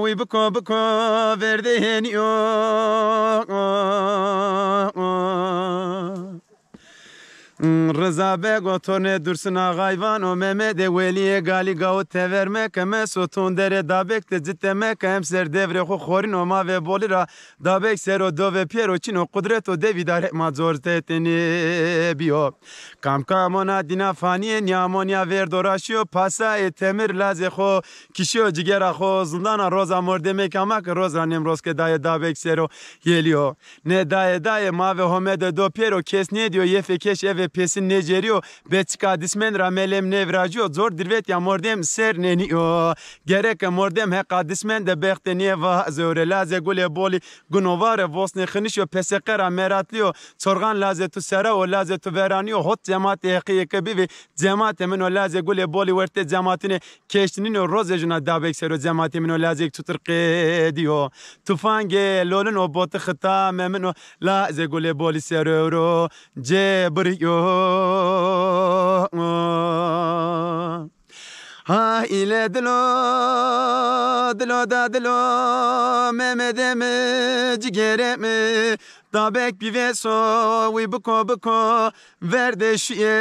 wî biko biko, verdê hênî yo. Riza Bego tornê Dursun Axay vano, Memedê Welîyê Galî gawo tever meke, meso ton derê Dabek de cite meke, emser devrê xo xorîno ma ve bolî ra, Dabek ser o do ve pêro çin o, qudret o, dev îdare ma cor te tenê bîyo. Kam kam ona dîna fanî yê, nîyamonîya verdo ra şîyo, pasayê temir lazê xo kişîyo, cigera xo zindana, roza mordemêka ma ke roza Nêmroz ke daye Dabek ser o yelîyo. Nê daye daye ma ve home de do pêro, kes nêdîyo, yefê keş eve pêsin nêcerîyo, be çika dismend ra melem nêvirajîyo, cor dirvetîya mordem ser nênîyo. Gereke mordem heqa dismend de bextê nêvaze ewre, lazê Gulê Bolî guno vare, vosnê xinişî yo, peseqe ra meratlî yo, çorxan lazê tu sera o, lazê tu veranî yo, hot cematê Heqî yê ke bivê cematê min o, lazê Gulê Bolî wertê cematinê keştinîno, rozê juna Dabek ser o, cematê min o, lazêk tutir qedîyo. Tufangê lolin o, boti xita memino, lazê Gulê Bolî ser ewro cebirîyo. Ha ile dilo, dilo da dilo, Memedê mi, cigerê mi, Dabek bivêso, wî biko biko, verdê şîye.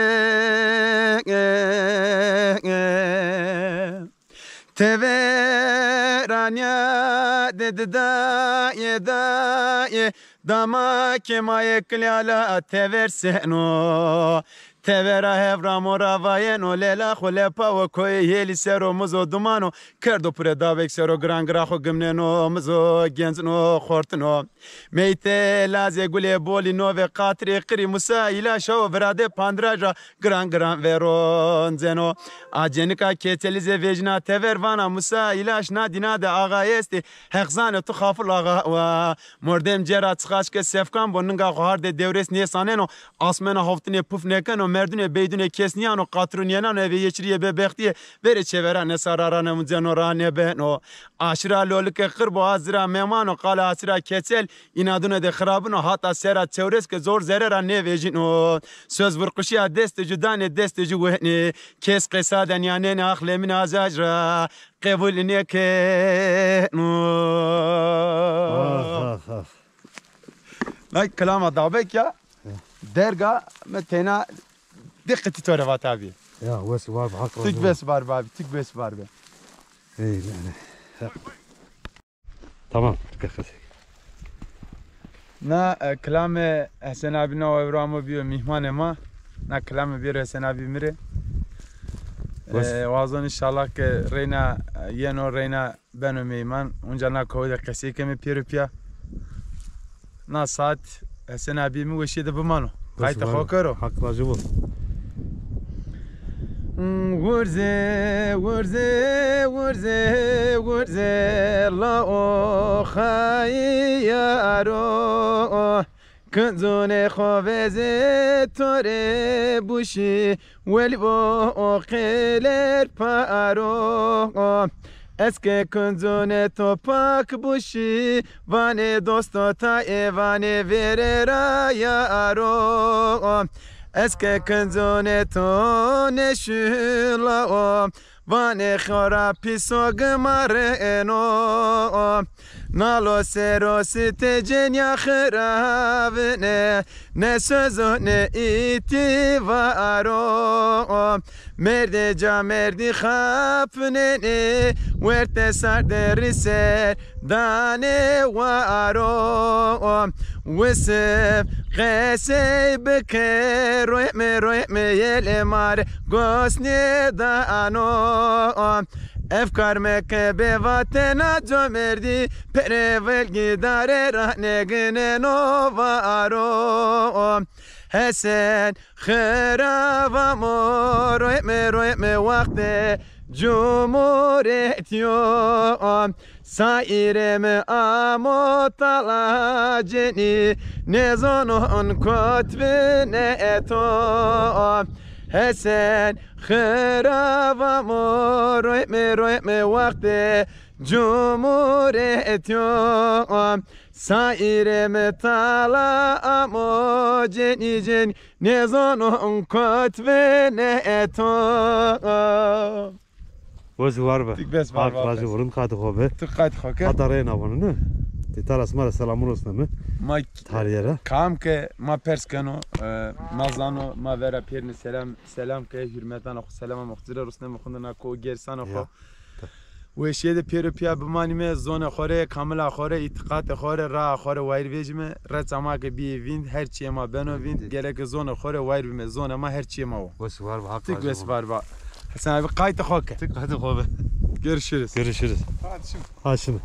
Teveranîya de di dayê dayê, dama ke ma yê kilala tever seno. Tevera hev ra mora vayeno, lela xo lepa wo koyê yelî ser o, mizo dumano kerdo pure, Dabek ser o giran gira xo gimneno, mizo gencino xortino. Meyte lazê Gulê Bolî no ve qatirê qirî, Musa Îlaş o virade pandiraj ra giran giran veronceno. A cenika Keçelî zê vejîna tever, vana Musa Îlaş, na dîna de axa estê, Heq zanê tu Xaful Axa wa. Mordem cêra çixaç ke sefkan bo, ninga xo hardê dewrês nêsaneno, asmena hoftinê puf nêkeno, merdunê beydunê kes nîyano, qatirûn yenano, eve yeçirîyê bebextîye, verê çêvera nêsa ra ranê unceno, ra nêbeno. Aşira lolike qir bo, a zira memano, qala aşira Keçel, înadune de xirabino, hata sera çewres ke zor zere ra nêvejîno. Söz vurquşîya destê ju danê, destê ju wenê. Kes qesa de nîyanenê, ax lemîn azaj ra qebul nêkeno. Ah, ah, ah. Nay kilama Dabek ya. Ya. Derga mi teyna di qitî to rê vata bî. Ya, wes war be, Haq razî bo. Tik bes var be abi, tik bes var be. Ey, ne, ne. Tamam, dikkat et. Na, e, kilame Hesen abi na ewro amo bîyo mîhmanê ma. Na kilame bêro Hesen abi mi rê. Bas. E, wazon înşallah ke reyna, e, yeno reyna beno meyman. Unca na kowe de qesey keme pêro pîya. Na saet Hesen abî mi weşîye de bimano. Qaytê xo kero. Haq razî bo. Wurze, wurze, wurze, wurze, la o xayî yaro. Kincunê xo veze to rê buşî, welî bo o qêler paro. Ez ke kincunê to pak buşî, vanê dosto tayê, vanê vêrê ra yaro. Ez ke kincunê to nêşula o, vanê xora pîso gimareno. Nalo sero sitê cênîya xiravine, ne sozo ne îtîvaro. Mêrdê camêrdî xapnenê, wertê sarderî ser danê waro. Wisif qesey bike, royme, royme yelê ma rê gos nêdano. Efkar meke bê vatena comerdî, perê vilgî dare ra nêgineno varo. Hesen xirava mo, royme, royme waxtê cumhurîyet yo. Saîrê mi amo tala cenî, nêzonon kot vîne to. Hesen xirava mo, royme, royme waxtê cumhurîyet yo. Saîrê mi tala amo cenî cenî, nêzonon kot vîne to. Wes û war be. Tik bes var. Haq razî bo, rind qaytê xo be. Ti qaytê xo ke. Hata reyna vano, ne? Ti tara sima ra selamû rosneme. Ma tarîye ra. Kam ke ma pers keno, e, ma zano, ma vera pêrine selam, selam ke, hurmetana xo, selama xo ci rê rosneme, xunde na ko gersana xo. Ya. Weşîye de pêro pîya bimanîme, zonê xo rê, kamila xo rê, îtîqatê xo rê, raa xo rê wayîr vejîme, reça ma ke bîyê vînd, her çîyê ma beno vînd, gereke zonê xo rê wayîr bîme, zonê ma her çîyê ma wo. Wes û war be, Haq razî bo. Tik wes û war be. Hesen abi, qaytê xo ke. Tik qaytê xo be. Görüşürüz. Görüşürüz. Hadi şimdi. Ha şimdi.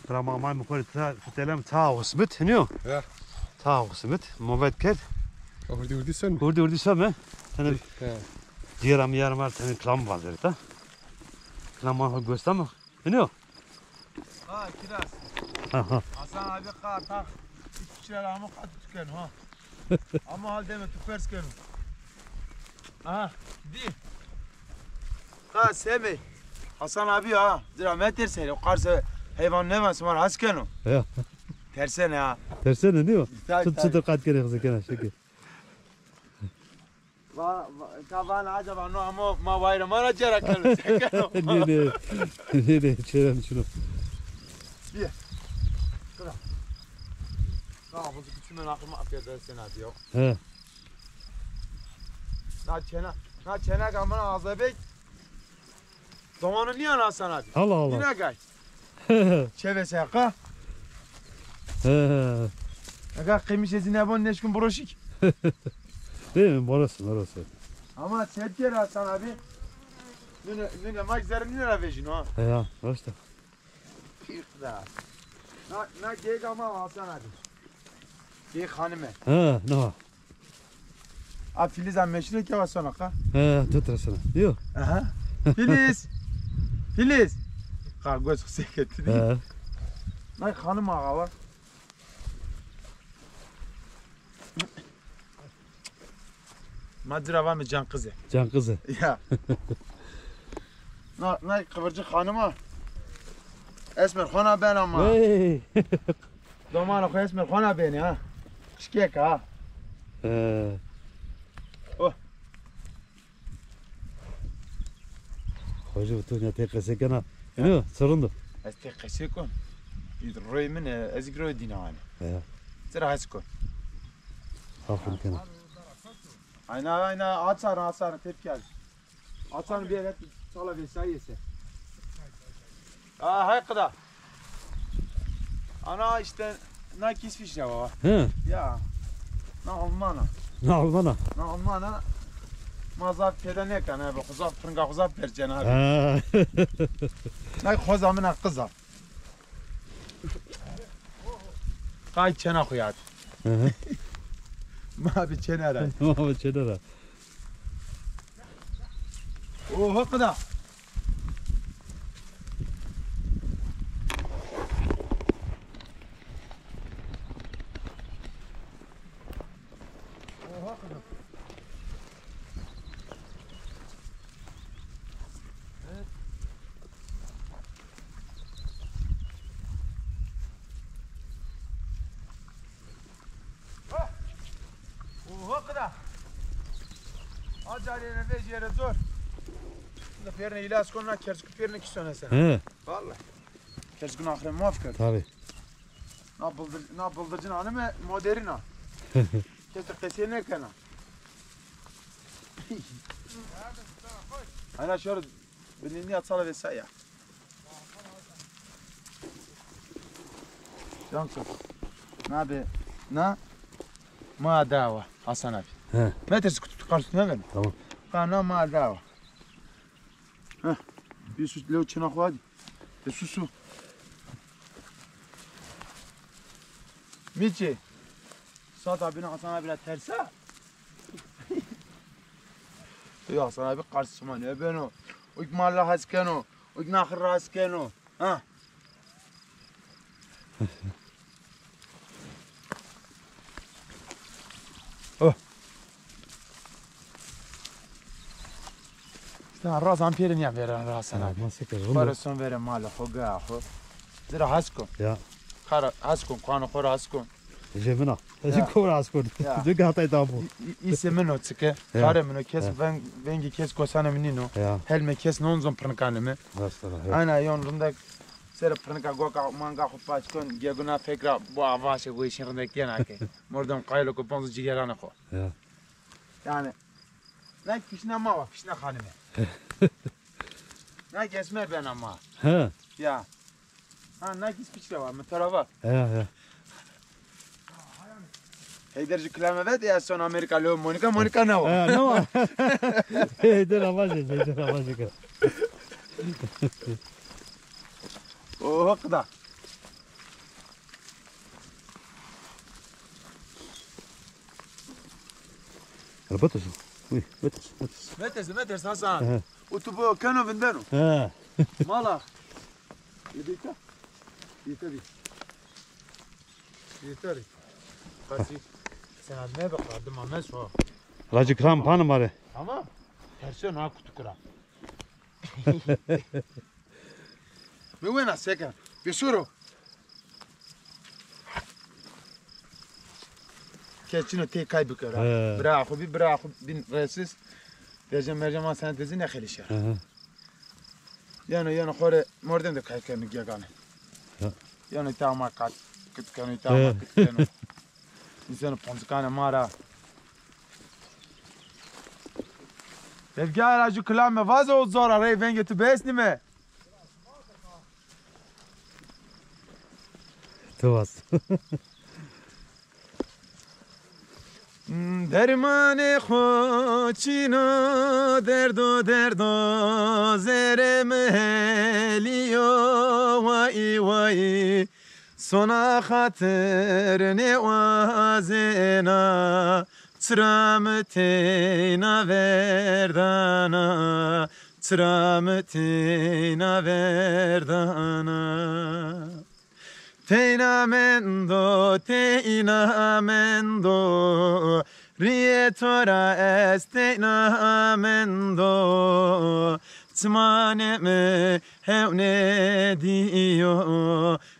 Bira ma amay mi xo rê ta, fitelem ta o simit, hiniyo? Ya. Ta o simit, movet kerd. Hurdî hurdî sen mi? Hurdî hurdî sen mi? Tene diyera mi yar mar tene kilam vazeri ta. Kilam ma gösterme. Hiniyo? Ha, kiraz. Ha, ha. Hasan abi qa tak. Üç kişiler ama qa tükeno ha. Ama hal deme, tu pers keno. Aha, di. Qa semê. Hasan abi ha. Zira me tersene. O qarse heyvan ne var, sima ra has keno. Ya. Tersene ha. Tersene değil mi? Tabii, tabii. Çıtır kat kere hızlı kena şekil. Va, va, ka vana acaba no amo ma wayra ma ra cera keno, se keno? Nê, nê. Nê, nê, çêreno çino. Bîye. Kira. Ka bu küçümen aklıma afiyet olsun abi ya. He. Na çena, na çena ka mana azabek. Domanu nîya na sana. Allah Allah. Nîna gay. Çeve seqa. He. Aga qemiş ezine bon neşkun broşik. Değil mi? Orası, orası. Ama set ger Hasan abi. Nune, nune mak zerre nune ra vejin ha. Ya, işte. Pîr da. Na, na geyik ama Hasan abi. Geyik hanime. Ha, no. A Filiz a meşhur ke wa sona qa. He, tu tersene. Yo. Aha. Filiz. Filiz. Qa göz xuseke ti. He. Nay hanım ağa var. Ma ci ra vame can kızı. Can kızı. Ya. Na, nay kıvırcık hanıma. Esmer xona ben ama. Hey. Domanê xo Esmer xona benî ha. Şikek ha. He. Oh. Xocî tu ne tê qesey kena. Eno, sirrind o. Ez tê qesey kon. Royê min e, ez kî royê dîna anî. He. Sira hes kon. Safin kena. Ayna, ayna, açar, açar, tepki al. Açan bir yere çala vesaire ise. Aa, hay qida. Ana işte na kis fişne baba. He. Ya. Na Almana. Na Almana. Na Almana. Ma zaf pêda nêkena abi. Xuzaf, pringa xuzaf perçen abi. Ha. Na xoza mina qiza. Qay çena xo yad. Hı hı. Ma bi çena ra. Ma bi çena ra. Oho qida. Oho qida. Oho qida. Aci Yarene vejere zor. Pêrine îlas kon, na kerçku pêrine kî sonesena. He. Vallahi. Kerçku na axire muaf kerd. Tabii. Na bıldır, na bıldırcın hanıme moderna. Kes de qesê nêkena. Ana şor binî nîya sala ve saya. Yanko. Na be, na ma dawa Hasan abi. He. Metres kutu karşısına ver. Tamam. Ha, na ma dawa. Heh. Bir süt lew çına koy hadi. E, su, su. Miçi. Sat abine Hasan abi la tersa. Ya Hasan abi karşısına ne beno? Uk malla has keno. Uk naxir ras keno. Ha. Oh. Îşte raz am pêrin ya veren raz sana. Ha, ma se kero. Xo ra son vere mala xo, gaya xo. Zira has kon. Ya. Kara has kon, kuana xo ra has kon. Jemina. Ya. Xo ra has kon. Ya. Dü gatay da bu. Î-, î-, îse min o çike. Ya. Kare min o kes, ya, veng-, vengî kes kosanê mi nîno. Ya. Helme kes non zon pirnikanê mi. Mesela, ya. Aynen yon rindek sere pirnika goka manga xo paç kon, geguna fekra bu avaşe goyşin rindek diyena ke. Mordem qaylo ko ponzu cigeranê xo. Ya. Yani, na kişne ma wa, kişne xanime. Na kesme bena ma. He. Ya. Ha, na kis piçke wa, mi tera va. Ya, ya. Heyder ju kilame vet, ya son Amerika lo Monika, Monika ne wa? Ha, ne wa? Heyder amacı, Heyder amacı. Oho, qida. Betes. Uy, betes, betes. Betes, betes, Hasan. Aha. O tu bu keno vindeno. Ha. Mala. Yedika. Yeter. Yeter. Kasi. Sen adına bak, adım Ahmet o. Racı kram panı mare. Tamam. Tersi ona kutu kıra. Mi wena seken. Bisuro. Kes çino tey kay bikera. He. Bira xo bî, bira xo bîn resiz. Derece mercema sentezi ne xelişe. Hı hı. Yano, yano xore mordem de kay keno gegane. Ya. Yano tama kat, kit keno, tama kit keno. Însanı ponzikane mara. Devgara ju kilame vazo zora rey venge tu besnime. Tu vas. Dermanê xo çino derdo derdo zerê mi helîyo way way. Sona xatir nêwazena, çira mi teyna verdana, çira mi teyna verdana. Teyna mendo, teyna mendo, rîyê to ra ez teyna mendo. Çimanê mi hewnê dîyo,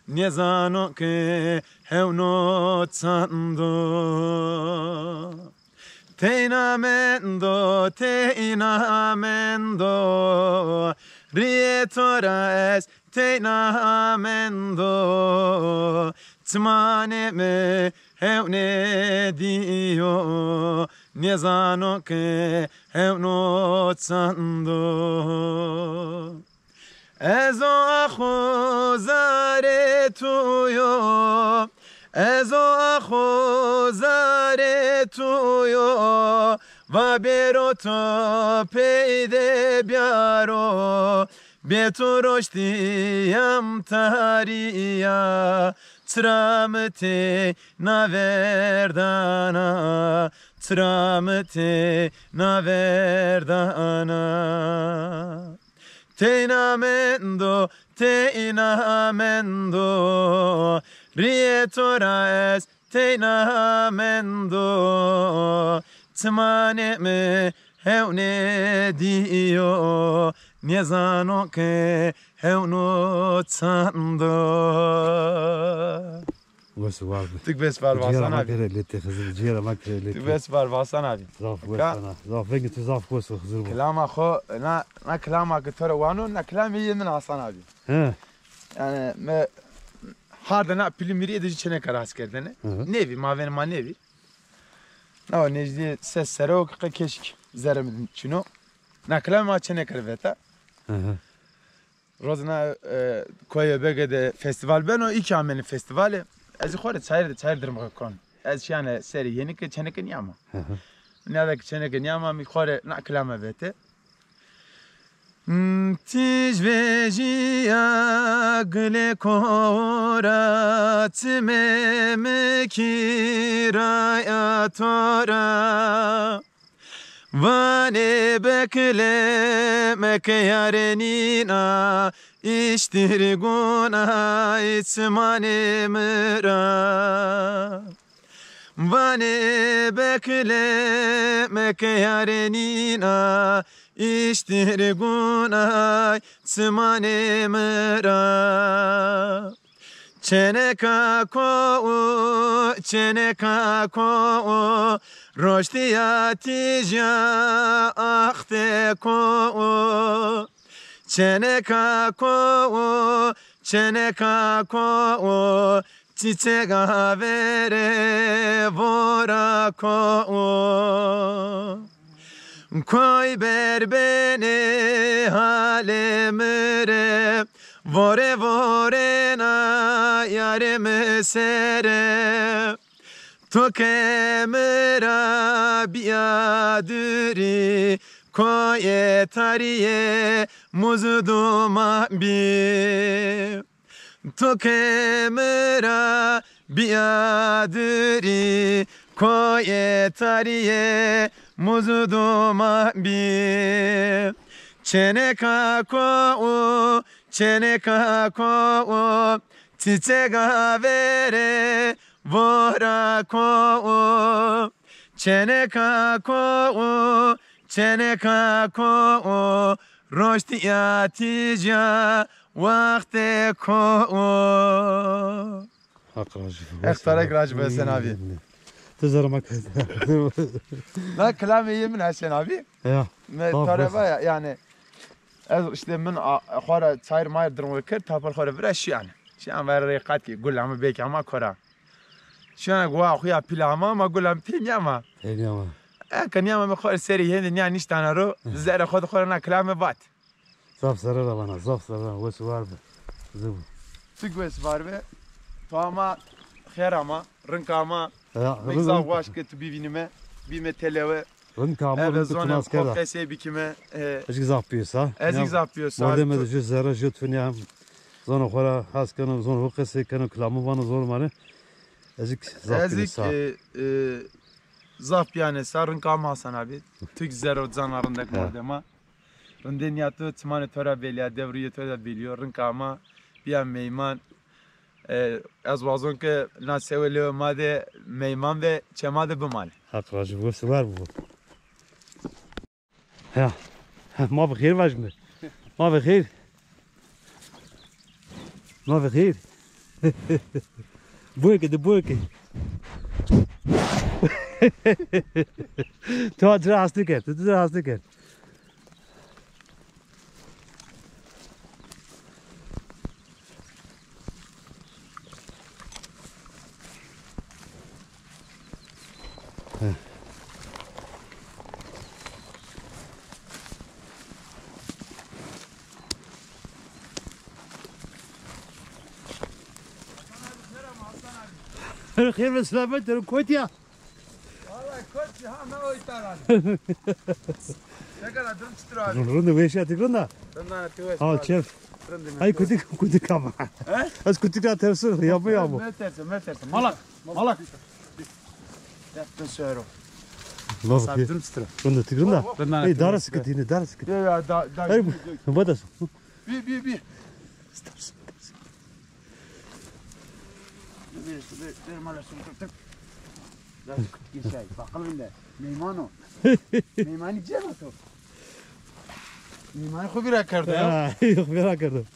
nêzano ke hewno çand o. Teyna mendo, teyna mendo, rîyê to ra ez teyna mendo. Çimanê mi hewnê dîyo, nêzano ke hewno çand o. Ez o axo zarê to yo, ez o axo zarê to yo, va bêro to pey de biyaro, bê to roştîyam tarîya, çira mi teyna verdana, çira mi teyna verdana. Teyna mendo, teyna mendo, rîyê to ra ez teyna mendo. Çimanê mi hewnê dîyo, nêzano ke hewno çand o. Wes û war bi. Tu wes war bi Hasan abi. Cîgera ma kere lêtê Xizir, cîgera ma kere lêtê. Tu wes war bi Hasan abi. Zaf wes ana. Zaf vengê tu zaf wes o Xizir bo. Kilama xo, na, na kilama ke to ra wano, na kilamê yê min Hasan abi. He. Yanî, mi hardê na pilî mirî de jî çêneke rast kerdêne. Hı hı. Nêvî, mavênê ma nêvî. Na o nejdî ses serre o ke qe keşik zerrê mi çin o. Na kilamê ma çêneke ra veta. Hı hı. Rozê na, e, Koyê Bege de festîval beno, î kî amêne festîvalî. Ez zî xo rê çayir de çayir dirmixî kon. Ez şîyane serê hênî ke çêneke nîyama. Hı hı. Nîyade ke çêneke nîyama, mi xo rê na kilame vetê. Hmm, tîj vejîya gilê ko ra, çimê mi kî ra ya to ra. Vanê bekle meke yarê nîna, îştir gunay çimanê mi ra. Vanê bekle meke yarê nîna, îştir gunay çimanê mi ra. Çêneka ko, çêneka ko, roştîya tîja axtê ko. Çêneka ko, çêneka ko, çîçega verê vora ko. Koy berbenê halê mi rê, vore vorena yarê mi sere. To ke mi ra bîya durî, koyê tarî yê muz û duman bî. To ke mi ra bîya durî, koyê tarî yê muz û duman bî. Çêneka ko û, çêneka ko û, çîçega verê vora ko û. Çêneka ko û, çêneka ko û, roştîya tîja wextê ko û. Haq razî bo. Haq to ra razî bo Hesen abi. Ti zerre ma kerd. Na kilamê yê min Hesen abi. Ya. Mi to ra va ya, yanî ez îşte min a-, xo ra çayir mayir dirmixî kerd, tapir xo ra vira şîyane. Şîyan verê rê qat kî gul ama bêk ama kora. Şîyane guwa xo ya pîl ama, ama gul ama pê nîyama. Pê nîyama. Eke nîyama mi xo rê serê hêndî nîya nîştana ro, zerrê xo de xo ra na kilame vat. Zaf zerre ra vana, zaf zerre ra, wes û war bi. Zî bo. Tu wes war bi. To ama xêr ama, rink ama. Ya, mi zaf waşt ke tu bivînîme, bîme telewe. Rink ama, rink tu nas kerda. Xo qesey bikîme, e, ez kî zaf pîyo sa. Ez kî zaf pîyo sa. Mordemê ma de ju zerre, ju tunî ya. Zonê xo ra hes keno, zonê xo qesey keno, kilamû vano zonê ma rê. Ez kî zaf pîyo sa. Ez kî, e, e, zaf pîyane sa, rink ama Hasan abi. Tu kî zerre û cana rindek mordema. Rindê nîya to, çimanê to ra bêlîya, devrûyê to ra bêlîyo, rink ama, bîya meyman. E, ez wazon ke na sewe lewê ma de meyman ve çê ma de bimanê. Haq razî bo, wes û war bo. Ya. Ha, ma bi xêr vajime. Ma bi xêr. Ma bi xêr. Boyke de boyke. Tu ha ci ra hastî kerd, tu ci ra hastî kerd. Xêr ve selamet, kotî ya? Vallahi koçi ha me oytaran. Ne kadar durum çıtır abi. Rinde weş ya, tik rinda. Rindana tu weş. Ha, çef. Ay kutik, kutik ama. He? Ez kutik ra tersim, yapma yapma. Me tersim, me tersim. Malak, malak. Ya ben söğür o. Nasıl? Durum çıtır. Rinde, tik rinda. Rindana. Ey, dara sıkı dine, dara sıkı. Ya, ya, da, da. Ay, bu da. Bi, bi, bi. Ver, ver, ver, mala şunu kırtık. Biraz kırtık şey. Bakalım da. Meyman o. Meymanî cem ato. Meymanî xo vîra kerdo ya. Ha, yok, merak ettim.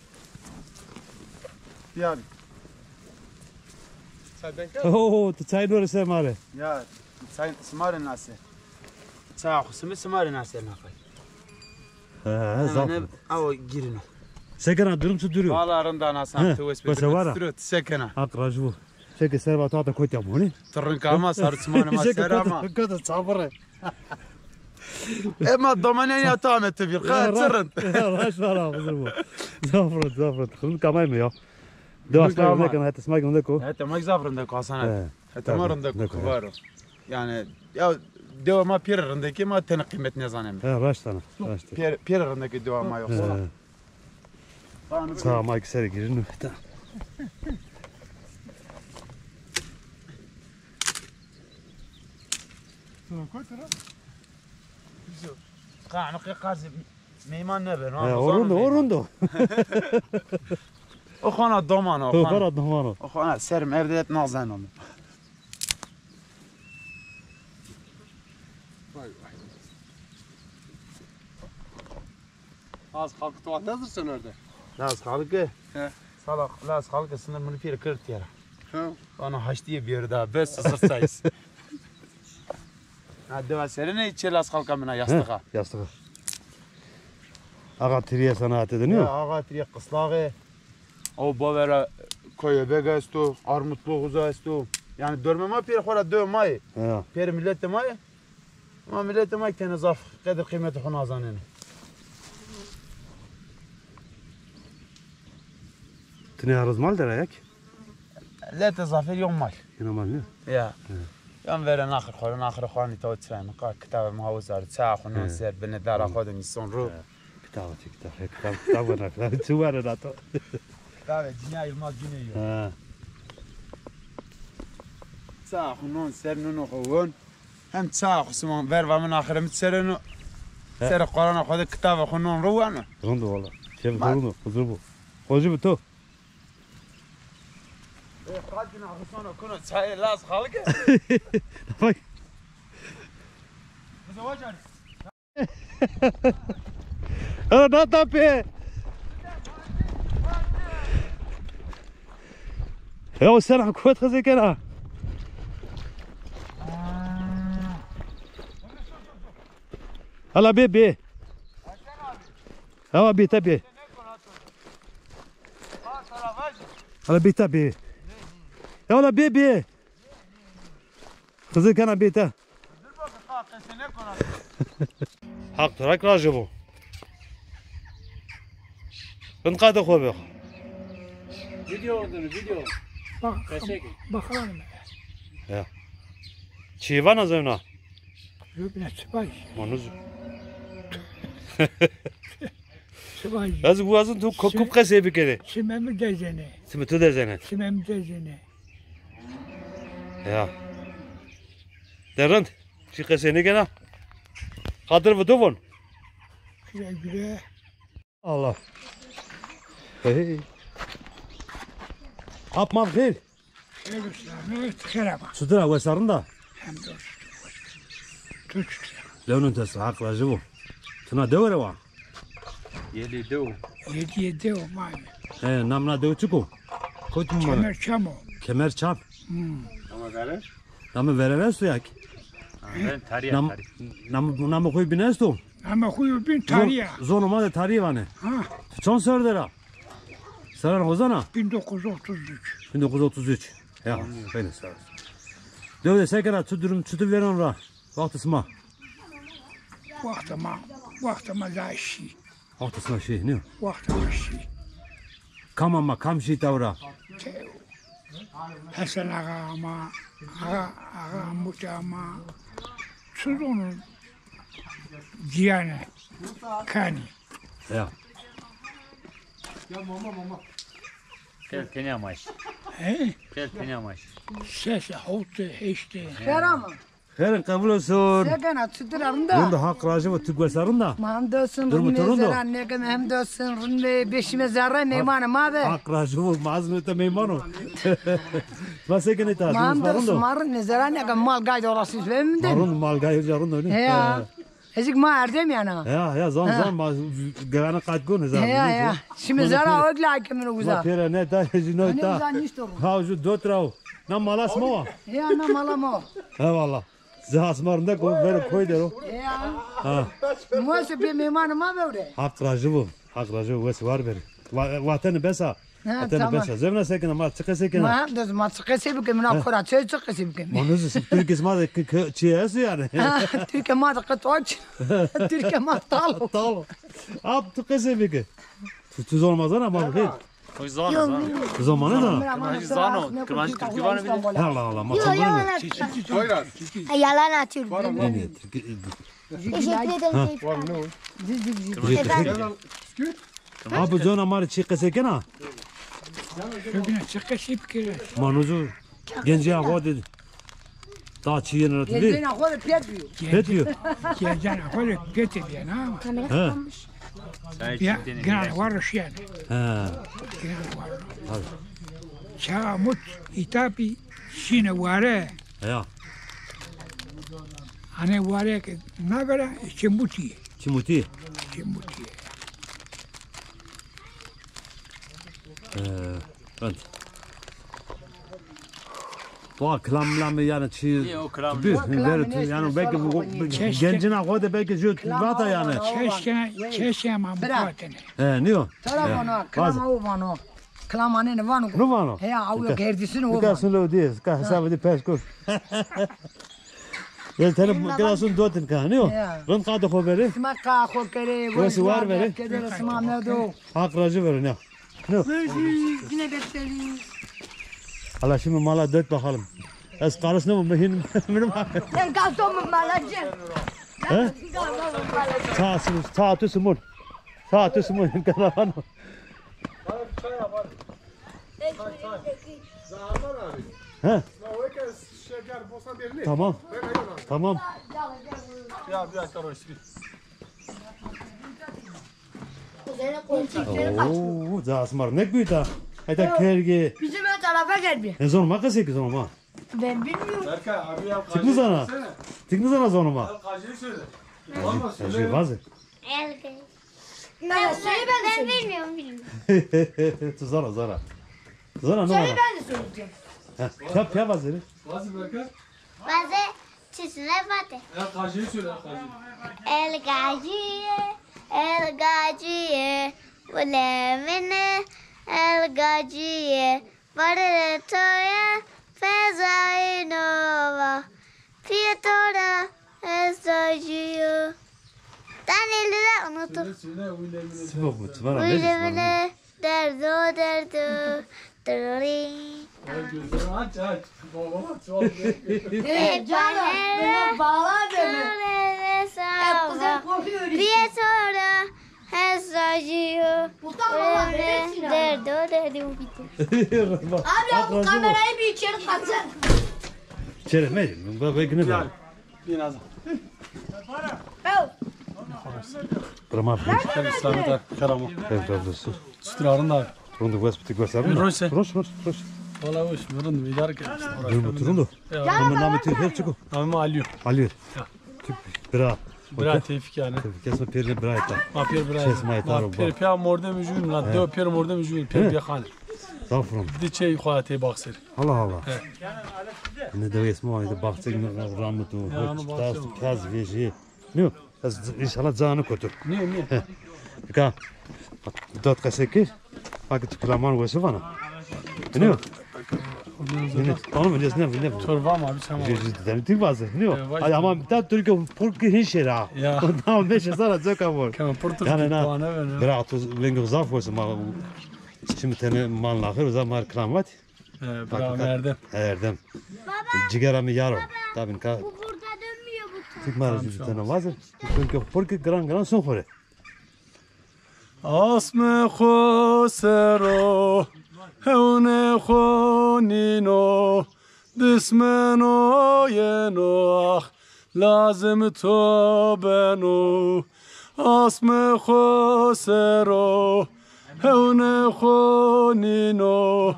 Ya abi. Oo, tu çay nore se mare. Ya, çay sima rê nase. Çay xo simi sima rê nase nafay. He, he, zaf. Hemen ev, awo girino. Sekena durum çu duruyor? Valla rinda nasan. He, tu wes be, wes be wara. Stiro, tu sekena. Hak rajbu. Seke serva tata kotya moni. Tırın kama sarı çimanı ma ser ama. Kota sabırı. Ema domanen ya tamete bir. Ha, çırın. Raş var abi bu. Zafrın, zafrın. Kırın kamay mı ya? Dewa smak ne kan, hatta smak ne ko? Hatta mak zafrın da ko asana. Hatta ma rında ko kubaro. Yani ya dewa ma pir rındaki ma tene kıymet ne zanem. Ha, raş sana. Raş. Pir, pir rındaki dewa ma yoksa. Tamam, ay sere girin. Qanı qe qarzi meyman ne ben. O rundo, o rundo. O xana doman o. O xana doman o. O xana ser mevdet nazen onu. Vay vay. Laz xalkı tu atezirsen orada. Laz xalkı? He. Sala Laz xalkı sınır mını pir kırk yere. He. Ona haştiye bir daha bes sızır sayıs. Ha, deva serine içe Laz xalka mina yastığa. Yastığa. Ağa Tiriye sana atedin ya. Ağa Tiriye kıslağı. O bavera Koyebeg esto, Armutlu uza esto. Yani dörme ma pir xora dö may. Ya. Pir millet may. Ma milletê ma kene zaf qedir qîmetê xo nazanêne. Ti nê arız mal der ayak? Lete zafêr yon mal. Yena mal ne? Ya. Yan vere naxir xo, naxir xo anî taw çirayne. Qa kitabê ma hawuz arî, çaya xo non ser, binê dara xo de nîson ro. Kitabê çi kitab? Kitab, kitab wena, kitab çi were da to? Kitabê Cinya Yılmaz Güney yo. Ha. Çaya xo non ser, nuno xo won. Hem çaya xo sima ver va min axire mi sereno. He. Serê Qurana xo de kitabê xo non ro weno. Rind o valla. Keyf rind o. Huzur bu. Xocî bi to. E, qatîna xo sono kuno çayê Laz xalike. Bak. Bize wacan. Ela nata pê. Ya o sen kuvvet xizê kena. Ela bê bê. Ela bê te bê. Ela bê te bê. Ela bê bê. Xizê kena bê te. Haq tu rak rajê bo. Bin qate xo bix. Video dinu, video. Bak, qesek. Bakalım. Ya. Çi vana zewna? Yok ne çıkmaz. Manuz. Çıkmaz. Ez bu azın tu kup qesey bikere. Çimemi dezene. Çimi tu dezene. Çimemi dezene. Ya. De rind. Çi qesey nêkena? Xatir bi tu von. Güle güle. Allah. Hey. Hap mam xêr. Xêr olsun. Xêr ama. Çutir a, wes a, rind a? Hamdolsun. Tu çutir a? Lewnun tes, haq rajî bo. Tina dewe ra wa? Yedî dew. Yedî dew ma. He, nam na dew çik o? Kotî mi? Kemer Çam o. Kemer Çam. Hmm. Ama veren? Namê veren esto ya ki? Ha, veren tariya, nam, tariya. Nam, namê xo bîn esto? Namê xo bîn tariya. Zon, zonê ma de tariye vanê. Ha. Tu çand serre der a? Serran hozan a? Bin dokuz yüz otuz üç. Bin dokuz yüz otuz üç. Ya, xeylê sağ ol. Dewe de se kena, çi durum, çutir vêreno ra? Wextê sima? Wextê ma, wextê ma zaf şî. Wextê sima şî, ne? Wextê ma şî. Kam ama, kam şî tewra? Tew. Hesen Axa ama, Axa, Axa Amut ama. Çi zonun cîyane, kanî. Ya. Qêl tenê ama şî. He? Qêl tenê ama şî. Ses, hewt, heşt. Xêr ama. Xêr in, qebul olsun. Se kena, çutir a, rind a? Rind o, haq rajî bo, tu wes a, rind a? Ma hemdolsun, rind me, zerran nêkeme, hemdolsun, rind me, beşîme zerre, meymanê ma be. Haq rajî bo, ma ez mi te meyman o. Ma se kenê ta? Ma hemdolsun, ma rind me, zerran nêkeme, mal gay de olasî veminde. Ma rind, mal gay ca rind o, ne? Heya. Ezik ma erdem yana. Ya, ya, zan, zan, ma gevana qat gon, zan. Ya, ya. Şimdi zara o gla ki mino uza. Pere ne ta, jino ta. Ne uza nişto. Ha, ju dot rao. Na mala sima wa. Ya, na mala ma. Eyvallah. Zehas ma rindek o, vero koy dero. Ya. Ha. Muası bir meymanı ma böyle. Hak rajı bu. Hak rajı bu. Wes var beri. Va-, vateni besa. Ha, vateni tamam. Besa. Zevna sekina ma, çıkı sekina. Ma, döz ma çıkı sekina, mina kora çe çıkı sekina. Ma nuzı, Türkiye ma da k-, k-, çi esu yani. Ha, Türkiye ma da kıtoç. Türkiye ma talo. Talo. Ab tu kese bike. Tu, tu zor mazana ma bike. Zano, zano. Zano, zano. Kırmacı Türkü var mı bile? Allah Allah, ma. Yalan atıyor. Ne, ne, Türkü. Teşekkür ederim. Ha. Abi zona ma çi kese kena? Çi kese bike? Ma nuzu. Gencê xo de ta çi yeno ti vî? Gencê xo de pêt bîyo. Pêt bîyo. Gencê xo de pêt bîyena ama. He. Ya, giran war şîyene. He. Giran war. Tabii. Ça mut îtapî şîne ware. Ya. Hanê ware ke nagara çimutî. Çimutî. Çimutî. Ee, evet. Doğa kilam milam yani çi. Yok, kilam. Tabii, yok. Ver, yani belki bu, bu gencina xo de belki jü vata yani. Keşke, keşke ama bu vatene. He, niyo? Tara vano, kilam o vano. Kilam anene vano. Nu vano? He, aw gerdisini o vano. Ka sun lo diye, ka hesabı di pes kur. Gel tene kilasun dotin ka, niyo? Rind qade xo beri. Sima qa xo kere, wesi war beri. Keder sima medo. Hak racı verin ya. Yok. Yine bekleriz. Hala şimdi mala dök bakalım. Ez karısını mı mühim benim? Ben kaldım mı malacı? He? Sağ olsun, sağ olsun. Sağ olsun. Karavan. Çay çay. Zahardan abi. He? Şeker, bosan birini. Tamam. Tamam. Ya bir dakika roştri. Oo, za asmar ne büyüdü. Hadi kergi. Bizim ön tarafa geldi. E, zor ma kese ki zor ma. Ben bilmiyorum. Berkay abi ya. Tik mi zana? Tik mi zana zor ma? Kajı söyle. Kajı, kajı bazı. Elgin. Ben, ben, ben bilmiyorum, bilmiyorum. Tu zana, zana. Zana ne var? Söyle, ben de söyleyeceğim. Ha, ya, ya bazı. Bazı Berkay. Bazı. Çisine bate. Ya, Kajıyı söyle, Kajı. El Gaciye, El Gaciye, ulemine, El Gaciye, varere toya, fezayı nova, pietora, ezaciyo. Tane lira unuttum. Söyle, söyle, ulemine. Sibop mu? Var abi. Ulemine. Derdo, derdo, dırırıy. Ay, gözleri aç, aç. Babama çok. Hey, canım, beni bağla beni. Hep kızım korkuyor işte. Pietora, hesajio. Utan baba, bebeksin abi. Derdo, derdo, bitti. Abi ya, bu kamerayı bir içeri katsın. İçeri mi? Bak, bak, ne var? Biraz. Tamam. Tabii, Samet abi, karamo. Tabii, tabii, dostum. Çıtır arın abi. Rundu wes bitik wes arın. Roşe. Roş, roş, roş. Valla hoş, mi rundu, bir dar ki. Rundu, rundu. Tamam, namı Türk, her çıkı. Namı Aliyo. Aliyo. Ya. Türk, bira. Bira Tevfik yani. Tevfik, esma peri bira eta. Ma peri bira. Ses ma eta. Peri pia morde mi jûn, la deo peri morde mi jûn, peri bir xal. Zafron. Di çey xo te baxsir. Allah Allah. Ne de esma, ne de baxsir, ne ramıtu. Ya, onu baxsir. Kaz veji. Ne? Ez inşallah canı kötü. Niye, niye? He. Ka dört kaseki. Bak, tu kilaman wesi vana. Ne? Ne? Oğlum, ne, ne, ne? Torba mı abi, tamam. Dedim, Türk bazı. Ne? Ay, ama bir daha Türkiye, Türkiye hiç şey ha. Ya. Tamam, beş sana çok ama. Tamam, Porto yani, bana ver. Bırak, tu, ben zaf wesi ma. Şimdi tene man lahir, zaman kilamat. He, bravo, Erdem. Erdem. Baba. Cigara mı yaro? Baba, tabii ka. Bu burada dönmüyor bu tarz. Çıkma, tamam, bir tane vazir. Çünkü, çünkü gran gran son xore. Asmê xo ser o, hewnê xo nîno, dismeno yeno ax, lazim to beno. Asmê xo ser o, hewnê xo nîno,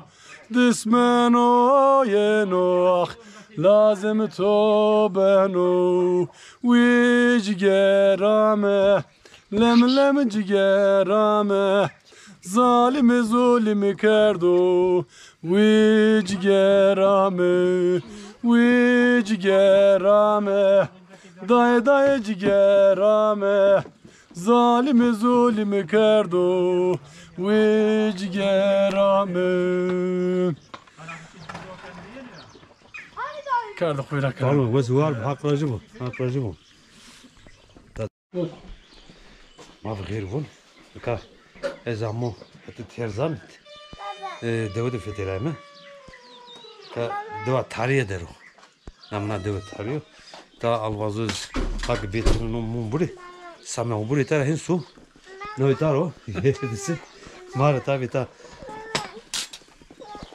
dismeno yeno ax, Lazim to beno wî cigera mi, lem lem cigera mi, zalimi zulimi kerdo wî cigera mi, wî cigera mi, daye daye cigera mi, zalimi zulimi kerdo wî cigera mi. Kerdo xwîra kerdo. Tamam, wes war, haq rajî bo. Haq rajî bo. Ma bi xêr vun. Nika ez amo hetê Terzan. E, dewe de fetelay mi. Ka dewa tariye dero. Namna dewe tariyo. Ta alvazoz hak bêtini no mum buri. Same buri ta hin su. No taro. Disi. Mare tabi ta.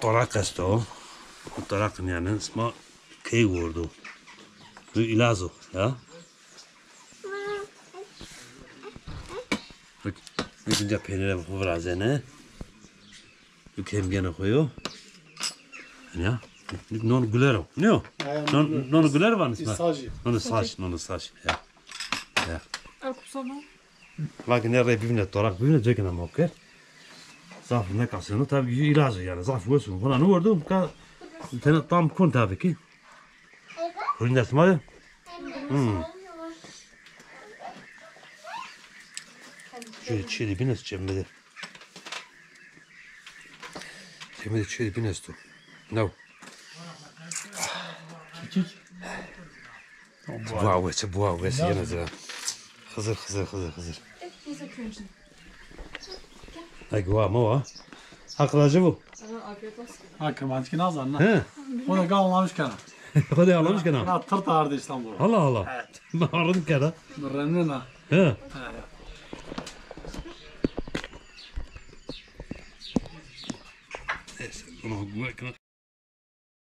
Torak esto. Torak yani sma key wordo. Bu ilazo ya. Bak, bak, inca peynire bak, bu biraz yani. Bak, hem gene koyuyor. Ya. Non güler o. Ne o? Non, non güler var mı? Saji. Non saji, non saji. Ya. Ya. Al kusama. Lakin ne re bibine, torak bibine, cekine moker. Zaf ne kaseno, tabii ki ilazo yani, zaf wesun. Buna ne vurdu? Ka, tene tam kun tabii ki. Hurinde sma de. Hmm. Şöyle çeli bines çemmede. Çemmede çeli bines tu. No. Buğa wesi, buğa wesi yine zira. Xizir, Xizir, Xizir, Xizir. Ay, guha ma wa. Haq rajî bo. Sana afiyet olsun. Ha, kirmanckî nazan na. He. O da gal anlamış kena. O da anlamış kena. Na tırt ardı İstanbul. Allah Allah. Evet. Ma ardım kena. Mırremli na. He. He. Neyse, bunu